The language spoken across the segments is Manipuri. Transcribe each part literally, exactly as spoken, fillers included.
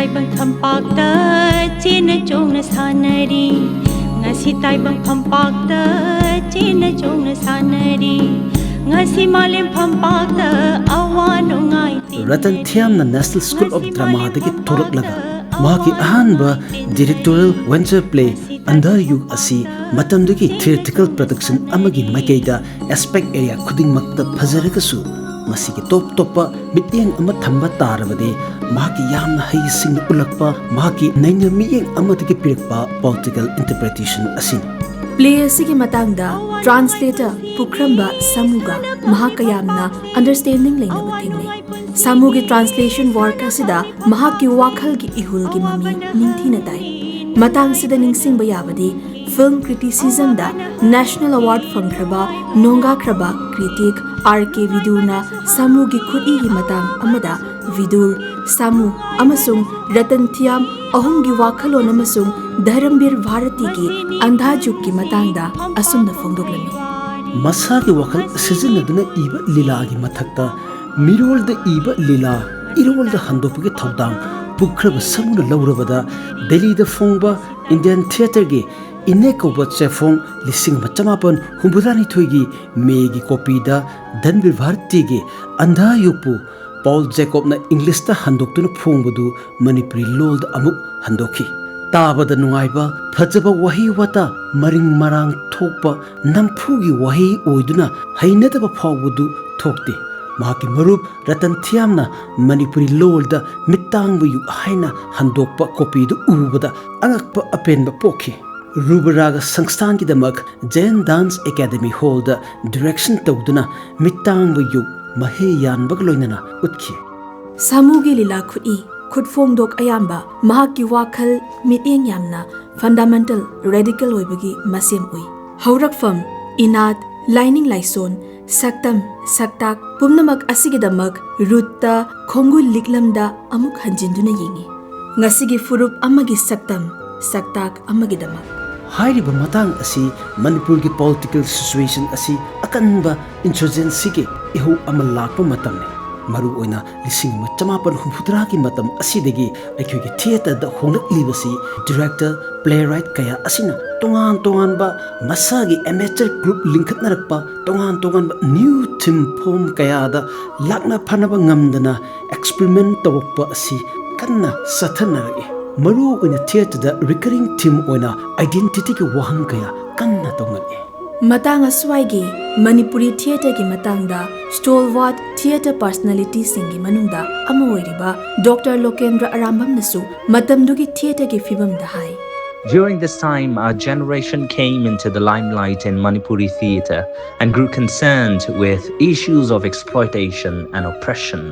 ꯇꯥꯏꯕꯪ ꯐꯝꯄꯥꯛꯇ ꯆꯦꯟꯅ ꯆꯣꯡꯅ ꯁꯥꯟꯅꯔꯤ꯫ ꯉꯁꯤ ꯇꯥꯏꯕꯪ ꯐꯝꯄꯥꯛꯇ ꯆꯦꯟꯅ ꯆꯣꯡꯅ ꯁꯥꯟꯅꯔꯤ꯫ ꯉꯁꯤ ꯃꯥꯂꯦꯝ ꯐꯝꯄꯥꯛꯇ ꯑꯋꯥ ꯅꯨꯡꯉꯥꯏ ꯔꯇꯟ ꯊꯤꯌꯥꯝꯅ National School of Dramaꯗꯒꯤ ꯊꯣꯛꯂꯛꯂꯒ ꯃꯍꯥꯛꯀꯤ ꯑꯍꯥꯟꯕ directorial venture play ꯑꯟꯙꯥ ꯌꯨꯒ ꯑꯁꯤ ꯃꯇꯝꯗꯨꯒꯤ theatrical production ꯑꯃꯒꯤ ꯃꯥꯏꯀꯩꯗ aspect area ꯈꯨꯗꯤꯡꯃꯛꯇ ꯐꯖꯔꯒꯁꯨ, ꯃꯁꯤꯒꯤ ꯇꯣꯞ ꯇꯣꯞꯄ ꯃꯤꯠꯌꯦꯡ ꯑꯃ ꯊꯝꯕ ꯇꯥꯔꯕꯗꯤ, ꯃꯍꯥꯛꯀꯤ ꯌꯥꯝꯅ ꯍꯩꯁꯤꯡꯅ ꯎꯠꯂꯛꯄ, ꯃꯍꯥꯛꯀꯤ ꯅꯩꯅ ꯃꯤꯠꯌꯦꯡ ꯑꯃꯗꯒꯤ ꯄꯤꯔꯛꯄ political interpretation ꯑꯁꯤꯅꯤ꯫ Play ꯑꯁꯤꯒꯤ ꯃꯇꯥꯡꯗ translator ꯄꯨꯈ꯭ꯔꯝꯕ ꯁꯥꯃꯨꯒ ꯃꯍꯥꯛꯀ ꯌꯥꯝꯅ understanding ꯂꯩꯅꯕ ꯊꯦꯡꯅꯩ꯫ ꯁꯥꯃꯨꯒꯤ translation work ꯑꯁꯤꯗ ꯃꯍꯥꯛꯀꯤ ꯋꯥꯈꯜꯒꯤ ꯏꯍꯨꯜꯒꯤ ꯃꯃꯤ ꯅꯤꯡꯊꯤꯅ ꯇꯥꯏ꯫ ꯃꯇꯥꯡꯁꯤꯗ ꯅꯤꯡꯁꯤꯡꯕ ꯌꯥꯕꯗꯤ, film criticismꯗ national award ꯐꯪꯈ꯭ꯔꯕ ꯅꯣꯡꯒꯥꯈ꯭ꯔꯕ critic R K ꯕꯤꯗꯨꯔꯅ ꯁꯥꯃꯨꯒꯤ ꯈꯨꯠꯏꯒꯤ ꯃꯇꯥꯡ ꯑꯃꯗ ꯕꯤꯗꯨꯔ, ꯁꯥꯃꯨ ꯑꯃꯁꯨꯡ ꯔꯇꯟ ꯊꯤꯌꯥꯝ ꯑꯍꯨꯝꯒꯤ ꯋꯥꯈꯜꯂꯣꯟ ꯑꯃꯁꯨꯡ ꯙꯔꯝꯕꯤꯔ ꯚꯥꯔꯇꯤꯒꯤ ꯑꯟꯙꯥ ꯌꯨꯒꯀꯤ ꯃꯇꯥꯡꯗ ꯑꯁꯨꯝꯅ ꯐꯣꯡꯗꯣꯛꯂꯝꯃꯤ꯫ ꯃꯁꯥꯒꯤ ꯋꯥꯈꯜ ꯁꯤꯖꯤꯟꯅꯗꯨꯅ ꯏꯕ ꯂꯤꯂꯥꯒꯤ ꯃꯊꯛꯇ ꯃꯤꯔꯣꯜꯗ ꯏꯕ ꯂꯤꯂꯥ ꯏꯔꯣꯜꯗ ꯍꯟꯗꯣꯛꯄꯒꯤ ꯊꯧꯗꯥꯡ ꯄꯨꯈ꯭ꯔꯕ ꯁꯥꯃꯨꯅ ꯂꯧꯔꯕꯗ, ꯗꯦꯜꯂꯤꯗ ꯐꯣꯡꯕ Indian theatreꯒꯤ ꯏꯅꯦ ꯀꯧꯕ ꯆꯦꯐꯣꯡ ꯂꯤꯁꯤꯡ ꯑꯃ ꯆꯃꯥꯄꯟ ꯍꯨꯝꯐꯨꯇꯔꯥꯅꯤꯊꯣꯏꯒꯤ ꯃꯦꯒꯤ copyꯗ ꯙꯔꯝꯕꯤꯔ ꯚꯥꯔꯇꯤꯒꯤ ꯑꯟꯙꯥ ꯌꯨꯒꯄꯨ ꯄꯥꯎꯜ ꯖꯦꯀꯣꯕꯅ Englishꯇ ꯍꯟꯗꯣꯛꯇꯨꯅ ꯐꯣꯡꯕꯗꯨ ꯃꯅꯤꯄꯨꯔꯤ ꯂꯣꯜꯗ ꯑꯃꯨꯛ ꯍꯟꯗꯣꯛꯈꯤ꯫ ꯇꯥꯕꯗ ꯅꯨꯡꯉꯥꯏꯕ, ꯐꯖꯕ ꯋꯥꯍꯩ ꯋꯥꯇꯥ, ꯃꯔꯤꯡ ꯃꯔꯥꯡ ꯊꯣꯛꯄ, ꯅꯝꯐꯨꯒꯤ ꯋꯥꯍꯩ ꯑꯣꯏꯗꯨꯅ ꯍꯩꯅꯗꯕ ꯐꯥꯎꯕꯗꯨ ꯊꯣꯛꯇꯦ꯫ ꯃꯍꯥꯛꯀꯤ ꯃꯔꯨꯞ ꯔꯇꯟ ꯊꯤꯌꯥꯝꯅ ꯃꯅꯤꯄꯨꯔꯤ ꯂꯣꯜꯗ ꯃꯤꯠꯇꯥꯡꯕ ꯌꯨꯒ ꯍꯥꯏꯅ ꯍꯟꯗꯣꯛꯄ copyꯗꯨ ꯎꯕꯗ ꯑꯉꯛꯄ ꯑꯄꯦꯟꯕ ꯄꯣꯛꯈꯤ꯫ ꯔꯨꯕꯔꯥꯒ ꯁꯪꯁꯊꯥꯟꯒꯤꯗꯃꯛ Jain Dance Academy Hallꯗ direction ꯇꯧꯗꯨꯅ ꯃꯤꯠꯇꯥꯡꯕ ꯌꯨꯒ ꯃꯍꯩ ꯌꯥꯟꯕꯒ ꯂꯣꯏꯅꯅ ꯎꯠꯈꯤ꯫ ꯁꯥꯃꯨꯒꯤ ꯂꯤꯂꯥ ꯈꯨꯠꯏ, ꯈꯨꯠꯐꯣꯡꯗꯣꯛ ꯑꯌꯥꯝꯕ ꯃꯍꯥꯛꯀꯤ ꯋꯥꯈꯜ ꯃꯤꯠꯌꯦꯡ ꯌꯥꯝꯅ fundamental, radical ꯑꯣꯏꯕꯒꯤ ꯃꯁꯦꯝ ꯎꯏ꯫ ꯍꯧꯔꯛꯐꯝ, ꯏꯅꯥꯠ, ꯂꯥꯏꯅꯤꯡ ꯂꯥꯏꯁꯣꯟ, ꯁꯛꯇꯝ, ꯁꯛꯇꯥꯛ ꯄꯨꯝꯅꯃꯛ ꯑꯁꯤꯒꯤꯗꯃꯛ ꯔꯨꯠꯇ, ꯈꯣꯡꯒꯨꯜ ꯂꯤꯛꯂꯝꯗ ꯑꯃꯨꯛ ꯍꯟꯖꯤꯟꯗꯨꯅ ꯌꯦꯡꯏ꯫ ꯉꯁꯤꯒꯤ ꯐꯨꯔꯨꯞ ꯑꯃꯒꯤ ꯁꯛꯇꯝ, ꯁꯛꯇꯥꯛ ꯑꯃꯒꯤꯗꯃꯛ꯫ ꯍꯥꯏꯔꯤꯕ ꯃꯇꯥꯡ ꯑꯁꯤ ꯃꯅꯤꯄꯨꯔꯒꯤ political situation ꯑꯁꯤ ꯑꯀꯟꯕ insurgencyꯒꯤ ꯏꯍꯧ ꯑꯃ ꯂꯥꯛꯄ ꯃꯇꯝꯅꯤ꯫ ꯃꯔꯨꯑꯣꯏꯅ ꯂꯤꯁꯤꯡ ꯑꯃ ꯆꯃꯥꯄꯟ ꯍꯨꯝꯐꯨꯇꯔꯥꯒꯤ ꯃꯇꯝ ꯑꯁꯤꯗꯒꯤ ꯑꯩꯈꯣꯏꯒꯤ ꯊꯤꯌꯦꯇꯔꯗ ꯍꯣꯡꯂꯛꯂꯤꯕꯁꯤ ꯗꯤꯔꯦꯛꯇꯔ, ꯄ꯭ꯂꯦꯔꯥꯏꯠ ꯀꯌꯥ ꯑꯁꯤꯅ ꯇꯣꯉꯥꯟ ꯇꯣꯉꯥꯟꯕ ꯃꯁꯥꯒꯤ ꯑꯦꯃꯦꯆꯔ ꯒ꯭ꯔꯨꯞ ꯂꯤꯡꯈꯠꯅꯔꯛꯄ, ꯇꯣꯉꯥꯟ ꯇꯣꯉꯥꯟꯕ ꯅ꯭ꯌꯨ ꯊꯤꯝ ꯐꯣꯝ ꯀꯌꯥꯗ ꯂꯥꯛꯅ ꯐꯅꯕ ꯉꯝꯗꯅ ꯑꯦꯛꯁꯄꯔꯤꯃꯦꯟ ꯇꯧꯔꯛꯄ ꯑꯁꯤ ꯀꯟꯅ ꯆꯠꯊꯅꯔꯛꯏ꯫ ꯃꯔꯨꯑꯣꯏꯅ ꯊꯤꯌꯦꯇꯔꯗ ꯔꯤꯀꯔꯤꯡ ꯊꯤꯝ ꯑꯣꯏꯅ ꯑꯥꯏꯗꯦꯟꯇꯤꯇꯤꯒꯤ ꯋꯥꯍꯪ ꯀꯌꯥ ꯀꯟꯅ ꯇꯧꯅꯔꯛꯏ꯫ ꯃꯇꯥꯡ ꯑꯁ꯭ꯋꯥꯏꯒꯤ ꯃꯅꯤꯄꯨꯔꯤ ꯊꯤꯌꯦꯇꯔꯒꯤ ꯃꯇꯥꯡꯗ stalwart theatre personalityꯁꯤꯡꯒꯤ ꯃꯅꯨꯡꯗ ꯑꯃ ꯑꯣꯏꯔꯤꯕ ꯗꯣꯛꯇꯔ ꯂꯣꯀꯦꯟꯗ꯭ꯔ ꯑꯔꯥꯝꯕꯝꯅꯁꯨ ꯃꯇꯝꯗꯨꯒꯤ ꯊꯤꯌꯦꯇꯔꯒꯤ ꯐꯤꯕꯝꯗ ꯍꯥꯏ꯫ During this time, our generation came into the limelight in Manipuri theatre and grew concerned with issues of exploitation and oppression,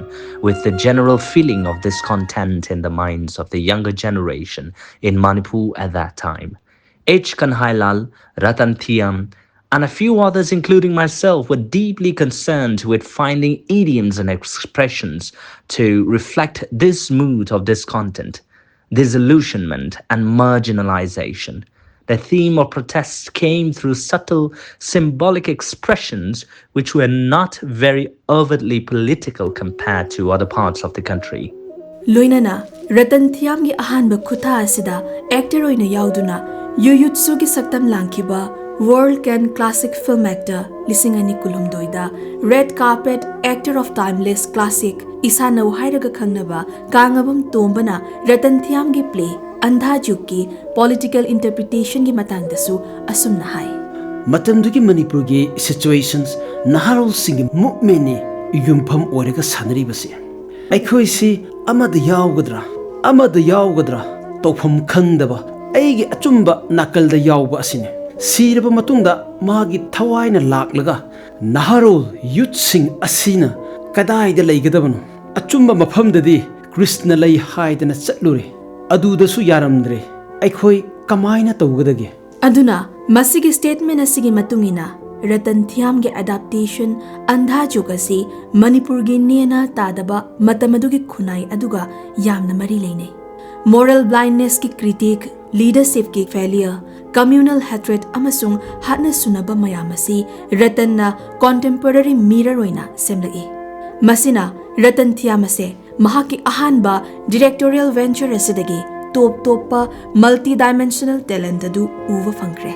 with the general feeling of discontent in the minds of the younger generation in Manipur at that time. H. Kanhailal, Ratan Thiam, and a few others, including myself, were deeply concerned with finding idioms and expressions to reflect this mood of discontent, disillusionment, and marginalization. The theme of protests came through subtle, symbolic expressions which were not very overtly political compared to other parts of the country. ꯂꯣꯏꯅꯅ ꯔꯇꯟ ꯊꯤꯌꯥꯝꯒꯤ ꯑꯍꯥꯟꯕ ꯈꯨꯠꯊꯥ ꯑꯁꯤꯗ ꯑꯦꯛꯇꯔ ꯑꯣꯏꯅ ꯌꯥꯎꯗꯨꯅ ꯌꯨꯌꯨꯠꯁꯨꯒꯤ ꯁꯛꯇꯝ ꯂꯥꯡꯈꯤꯕ World Can Classic Film Actor ꯂꯤꯁꯤꯡ ꯑꯅꯤ ꯀꯨꯟꯍꯨꯝꯗꯣꯏꯗ Red Carpet Actor of Timeless Classic ꯏꯁꯥꯅꯧ ꯍꯥꯏꯔꯒ ꯈꯪꯅꯕ ꯀꯥꯉꯕꯝ ꯇꯣꯝꯕꯅ ꯔꯇꯟ ꯊꯤꯌꯥꯝꯒꯤ ꯄ꯭ꯂꯦ ꯑꯟꯙꯥꯖꯨꯛꯀꯤ ꯄꯣꯂꯤꯇꯤꯀꯦꯜ ꯏꯟꯇꯔꯄ꯭ꯔꯤꯇꯦꯁꯟꯒꯤ ꯃꯇꯥꯡꯗꯁꯨ ꯑꯁꯨꯝꯅ ꯍꯥꯏ꯫ ꯃꯇꯝꯗꯨꯒꯤ ꯃꯅꯤꯄꯨꯔꯒꯤ ꯁꯤꯆꯨꯋꯦꯁꯟꯁ, ꯅꯍꯥꯔꯣꯜꯁꯤꯡꯒꯤ ꯃꯨꯞꯃꯦꯟꯅꯤ ꯌꯨꯝꯐꯝ ꯑꯣꯏꯔꯒ ꯁꯥꯟꯅꯔꯤꯕꯁꯤ꯫ ꯑꯩꯈꯣꯏꯁꯤ ꯑꯃꯗ ꯌꯥꯎꯒꯗ꯭ꯔꯥ, ꯑꯃꯗ ꯌꯥꯎꯒꯗ꯭ꯔꯥ ꯇꯧꯐꯝ ꯈꯪꯗꯕ, ꯑꯩꯒꯤ ꯑꯆꯨꯝꯕ ꯅꯥꯀꯜꯗ ꯌꯥꯎꯕ ꯑꯁꯤꯅꯤ꯫ ꯁꯤꯔꯕ ꯃꯇꯨꯡꯗ ꯃꯥꯒꯤ ꯊꯋꯥꯏꯅ ꯂꯥꯛꯂꯒ ꯅꯍꯥꯔꯣꯜ ꯌꯨꯠꯁꯤꯡ ꯑꯁꯤꯅ ꯀꯗꯥꯏꯗ ꯂꯩꯒꯗꯕꯅꯣ? ꯑꯆꯨꯝꯕ ꯃꯐꯝꯗꯗꯤ ꯀ꯭ꯔꯤꯁꯅ ꯂꯩ ꯍꯥꯏꯗꯅ ꯆꯠꯂꯨꯔꯦ, ꯑꯗꯨꯗꯁꯨ ꯌꯥꯔꯝꯗ꯭ꯔꯦ꯫ ꯑꯩꯈꯣꯏ ꯀꯃꯥꯏꯅ ꯇꯧꯒꯗꯒꯦ? ꯑꯗꯨꯅ ꯃꯁꯤꯒꯤ ꯁ꯭ꯇꯦꯠꯃꯦꯟ ꯑꯁꯤꯒꯤ ꯃꯇꯨꯡ ꯏꯟꯅ ꯔꯇꯟ ꯊꯤꯌꯥꯝꯒꯤ ꯑꯦꯗꯥꯞꯇꯦꯁꯟ ꯑꯟꯙꯥꯖꯨꯛ ꯑꯁꯤ ꯃꯅꯤꯄꯨꯔꯒꯤ ꯅꯦꯅꯥ ꯇꯥꯗꯕ ꯃꯇꯝ ꯑꯗꯨꯒꯤ ꯈꯨꯟꯅꯥꯏ ꯑꯗꯨꯒ ꯌꯥꯝꯅ ꯃꯔꯤ ꯂꯩꯅꯩ꯫ ꯃꯣꯔꯦꯜ ꯕ꯭ꯂꯥꯏꯟꯅꯦꯁꯀꯤ ꯀ꯭ꯔꯤꯇꯤꯛ, ꯂꯤꯗꯔꯁꯤꯞꯀꯤ ꯐꯦꯂꯤꯌꯔ, ꯀꯝꯃ꯭ꯌꯨꯅꯦꯜ ꯍꯦꯇ꯭ꯔꯦꯠ ꯑꯃꯁꯨꯡ ꯍꯥꯠꯅ ꯁꯨꯅꯕ ꯃꯌꯥꯝ ꯑꯁꯤ ꯔꯇꯟꯅ ꯀꯣꯟꯇꯦꯝꯄꯣꯔꯔꯤ ꯃꯤꯔꯔ ꯑꯣꯏꯅ ꯁꯦꯝꯂꯛꯏ꯫ ꯃꯁꯤꯅ ꯔꯇꯟ ꯊꯤꯌꯥꯝ ꯑꯁꯦ ꯃꯍꯥꯛꯀꯤ ꯑꯍꯥꯟꯕ directorial venture ꯑꯁꯤꯗꯒꯤ ꯇꯣꯞ ꯇꯣꯞꯄ multi dimensional talent ꯑꯗꯨ ꯎꯕ ꯐꯪꯈ꯭ꯔꯦ꯫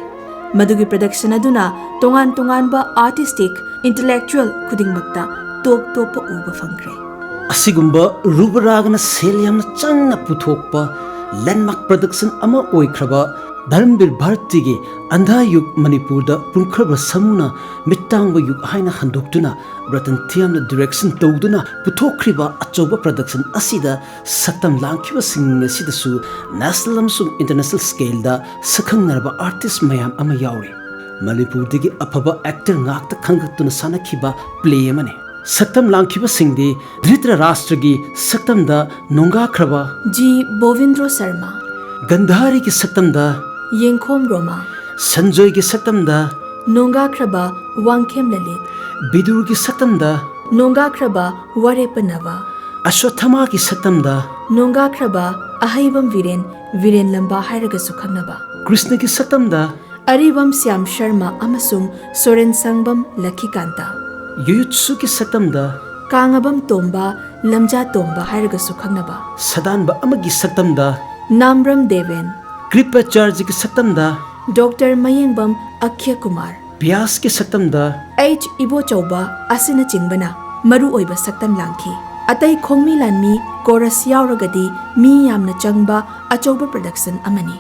ꯃꯗꯨꯒꯤ production ꯑꯗꯨꯅ ꯇꯣꯉꯥꯟ ꯇꯣꯉꯥꯟꯕ artistic, intellectual ꯈꯨꯗꯤꯡꯃꯛꯇ ꯇꯣꯞ ꯇꯣꯞꯄ ꯎꯕ ꯐꯪꯈ꯭ꯔꯦ꯫ ꯑꯁꯤꯒꯨꯝꯕ ꯔꯨꯕꯔꯥꯒꯅ ꯁꯦꯜ ꯌꯥꯝꯅ ꯆꯪꯅ ꯄꯨꯊꯣꯛꯄ landmark production ꯑꯃ ꯑꯣꯏꯈ꯭ꯔꯕ ꯙꯔꯝꯕꯤꯔ ꯚꯥꯔꯇꯤꯒꯤ ꯑꯟꯙꯥ ꯌꯨꯒ ꯃꯅꯤꯄꯨꯔꯗ ꯄꯨꯝꯈ꯭ꯔꯕ ꯁꯃꯨꯅ ꯃꯤꯠꯇꯥꯡꯕ ꯌꯨꯒ ꯍꯥꯏꯅ ꯍꯟꯗꯣꯛꯇꯨꯅ ꯔꯇꯟ ꯊꯤꯌꯥꯝꯅ direction ꯇꯧꯗꯨꯅ ꯄꯨꯊꯣꯛꯈ꯭ꯔꯤꯕ ꯑꯆꯧꯕ production ꯑꯁꯤꯗ ꯁꯛꯇꯝ ꯂꯥꯡꯈꯤꯕꯁꯤꯡ ꯑꯁꯤꯗꯁꯨ national ꯑꯃꯁꯨꯡ international scaleꯗ ꯁꯛꯈꯪꯅꯔꯕ artist ꯃꯌꯥꯝ ꯑꯃ ꯌꯥꯎꯔꯤ꯫ ꯃꯅꯤꯄꯨꯔꯗꯒꯤ ꯑꯐꯕ actor ꯉꯥꯛꯇ ꯈꯟꯒꯠꯇꯨꯅ ꯁꯥꯟꯅꯈꯤꯕ play ꯑꯃꯅꯤ꯫ ꯁꯛꯇꯝ ꯂꯥꯡꯈꯤꯕꯁꯤꯡꯗꯤ ꯙ꯭ꯔꯤꯇꯔꯥꯁꯇ꯭ꯔꯒꯤ ꯁꯛꯇꯝꯗ ꯅꯣꯡꯒꯥꯈ꯭ꯔꯕ ꯖꯤ ꯕꯣꯕꯤꯟꯗ꯭ꯔꯣ ꯁꯔꯃ, ꯒꯟꯙꯥꯔꯤꯒꯤ ꯁꯛꯇꯝꯗ ꯌꯦꯡꯈꯣꯝ ꯔꯣꯃꯥ, ꯁꯟꯖꯣꯏꯒꯤ ꯁꯛꯇꯝꯗ ꯅꯣꯡꯒꯥꯈ꯭ꯔꯕ ꯋꯥꯡꯈꯦꯝ ꯂꯂꯤꯠ, ꯕꯤꯗꯨꯔꯒꯤ ꯁꯛꯇꯝꯗ ꯅꯣꯡꯒꯥꯈ꯭ꯔꯕ ꯋꯥꯔꯦꯞꯄ ꯅꯕ, ꯑꯁ꯭ꯋꯠꯊꯃꯥꯒꯤ ꯁꯛꯇꯝꯗ ꯅꯣꯡꯒꯥꯈ꯭ꯔꯕ ꯑꯍꯩꯕꯝ ꯕꯤꯔꯦꯟ, ꯕꯤꯔꯦꯟ ꯂꯝꯕꯥ ꯍꯥꯏꯔꯒꯁꯨ ꯈꯪꯅꯕ, ꯀ꯭ꯔꯤꯁꯅꯒꯤ ꯁꯛꯇꯝꯗ ꯑꯔꯤꯕꯝ ꯁ꯭ꯌꯥꯝ ꯁꯔꯃ ꯑꯃꯁꯨꯡ ꯁꯣꯔꯦꯟ ꯁꯪꯕꯝ ꯂꯛꯈꯤꯀꯥꯟꯇ, ꯌꯨꯌꯨꯠꯁꯨꯒꯤ ꯁꯛꯇꯝꯗ ꯀꯥꯡꯉꯕꯝ ꯇꯣꯝꯕ, ꯂꯝꯖꯥ ꯇꯣꯝꯕ ꯍꯥꯏꯔꯒꯁꯨ ꯈꯪꯅꯕ, ꯁꯗꯥꯟꯕ ꯑꯃꯒꯤ ꯁꯛꯇꯝꯗ ꯅꯥꯝꯕ꯭ꯔꯝ ꯗꯦꯕꯦꯟ, ꯀ꯭ꯔꯤꯄꯥꯆꯥꯔꯖꯤꯒꯤ ꯁꯛꯇꯝꯗ ꯗꯣꯛꯇꯔ ꯃꯌꯦꯡꯕꯝ ꯑꯛꯈ꯭ꯌ ꯀꯨꯃꯥꯔ, ꯄꯤꯌꯥꯁꯀꯤ ꯁꯛꯇꯝꯗ ꯑꯩꯆ ꯏꯕꯣꯆꯧꯕ ꯑꯁꯤꯅꯆꯤꯡꯕꯅ ꯃꯔꯨꯑꯣꯏꯕ ꯁꯛꯇꯝ ꯂꯥꯡꯈꯤ꯫ ꯑꯇꯩ ꯈꯣꯡꯃꯤ ꯂꯥꯟꯃꯤ chorus ꯌꯥꯎꯔꯒꯗꯤ ꯃꯤ ꯌꯥꯝꯅ ꯆꯪꯕ ꯑꯆꯧꯕ production ꯑꯃꯅꯤ꯫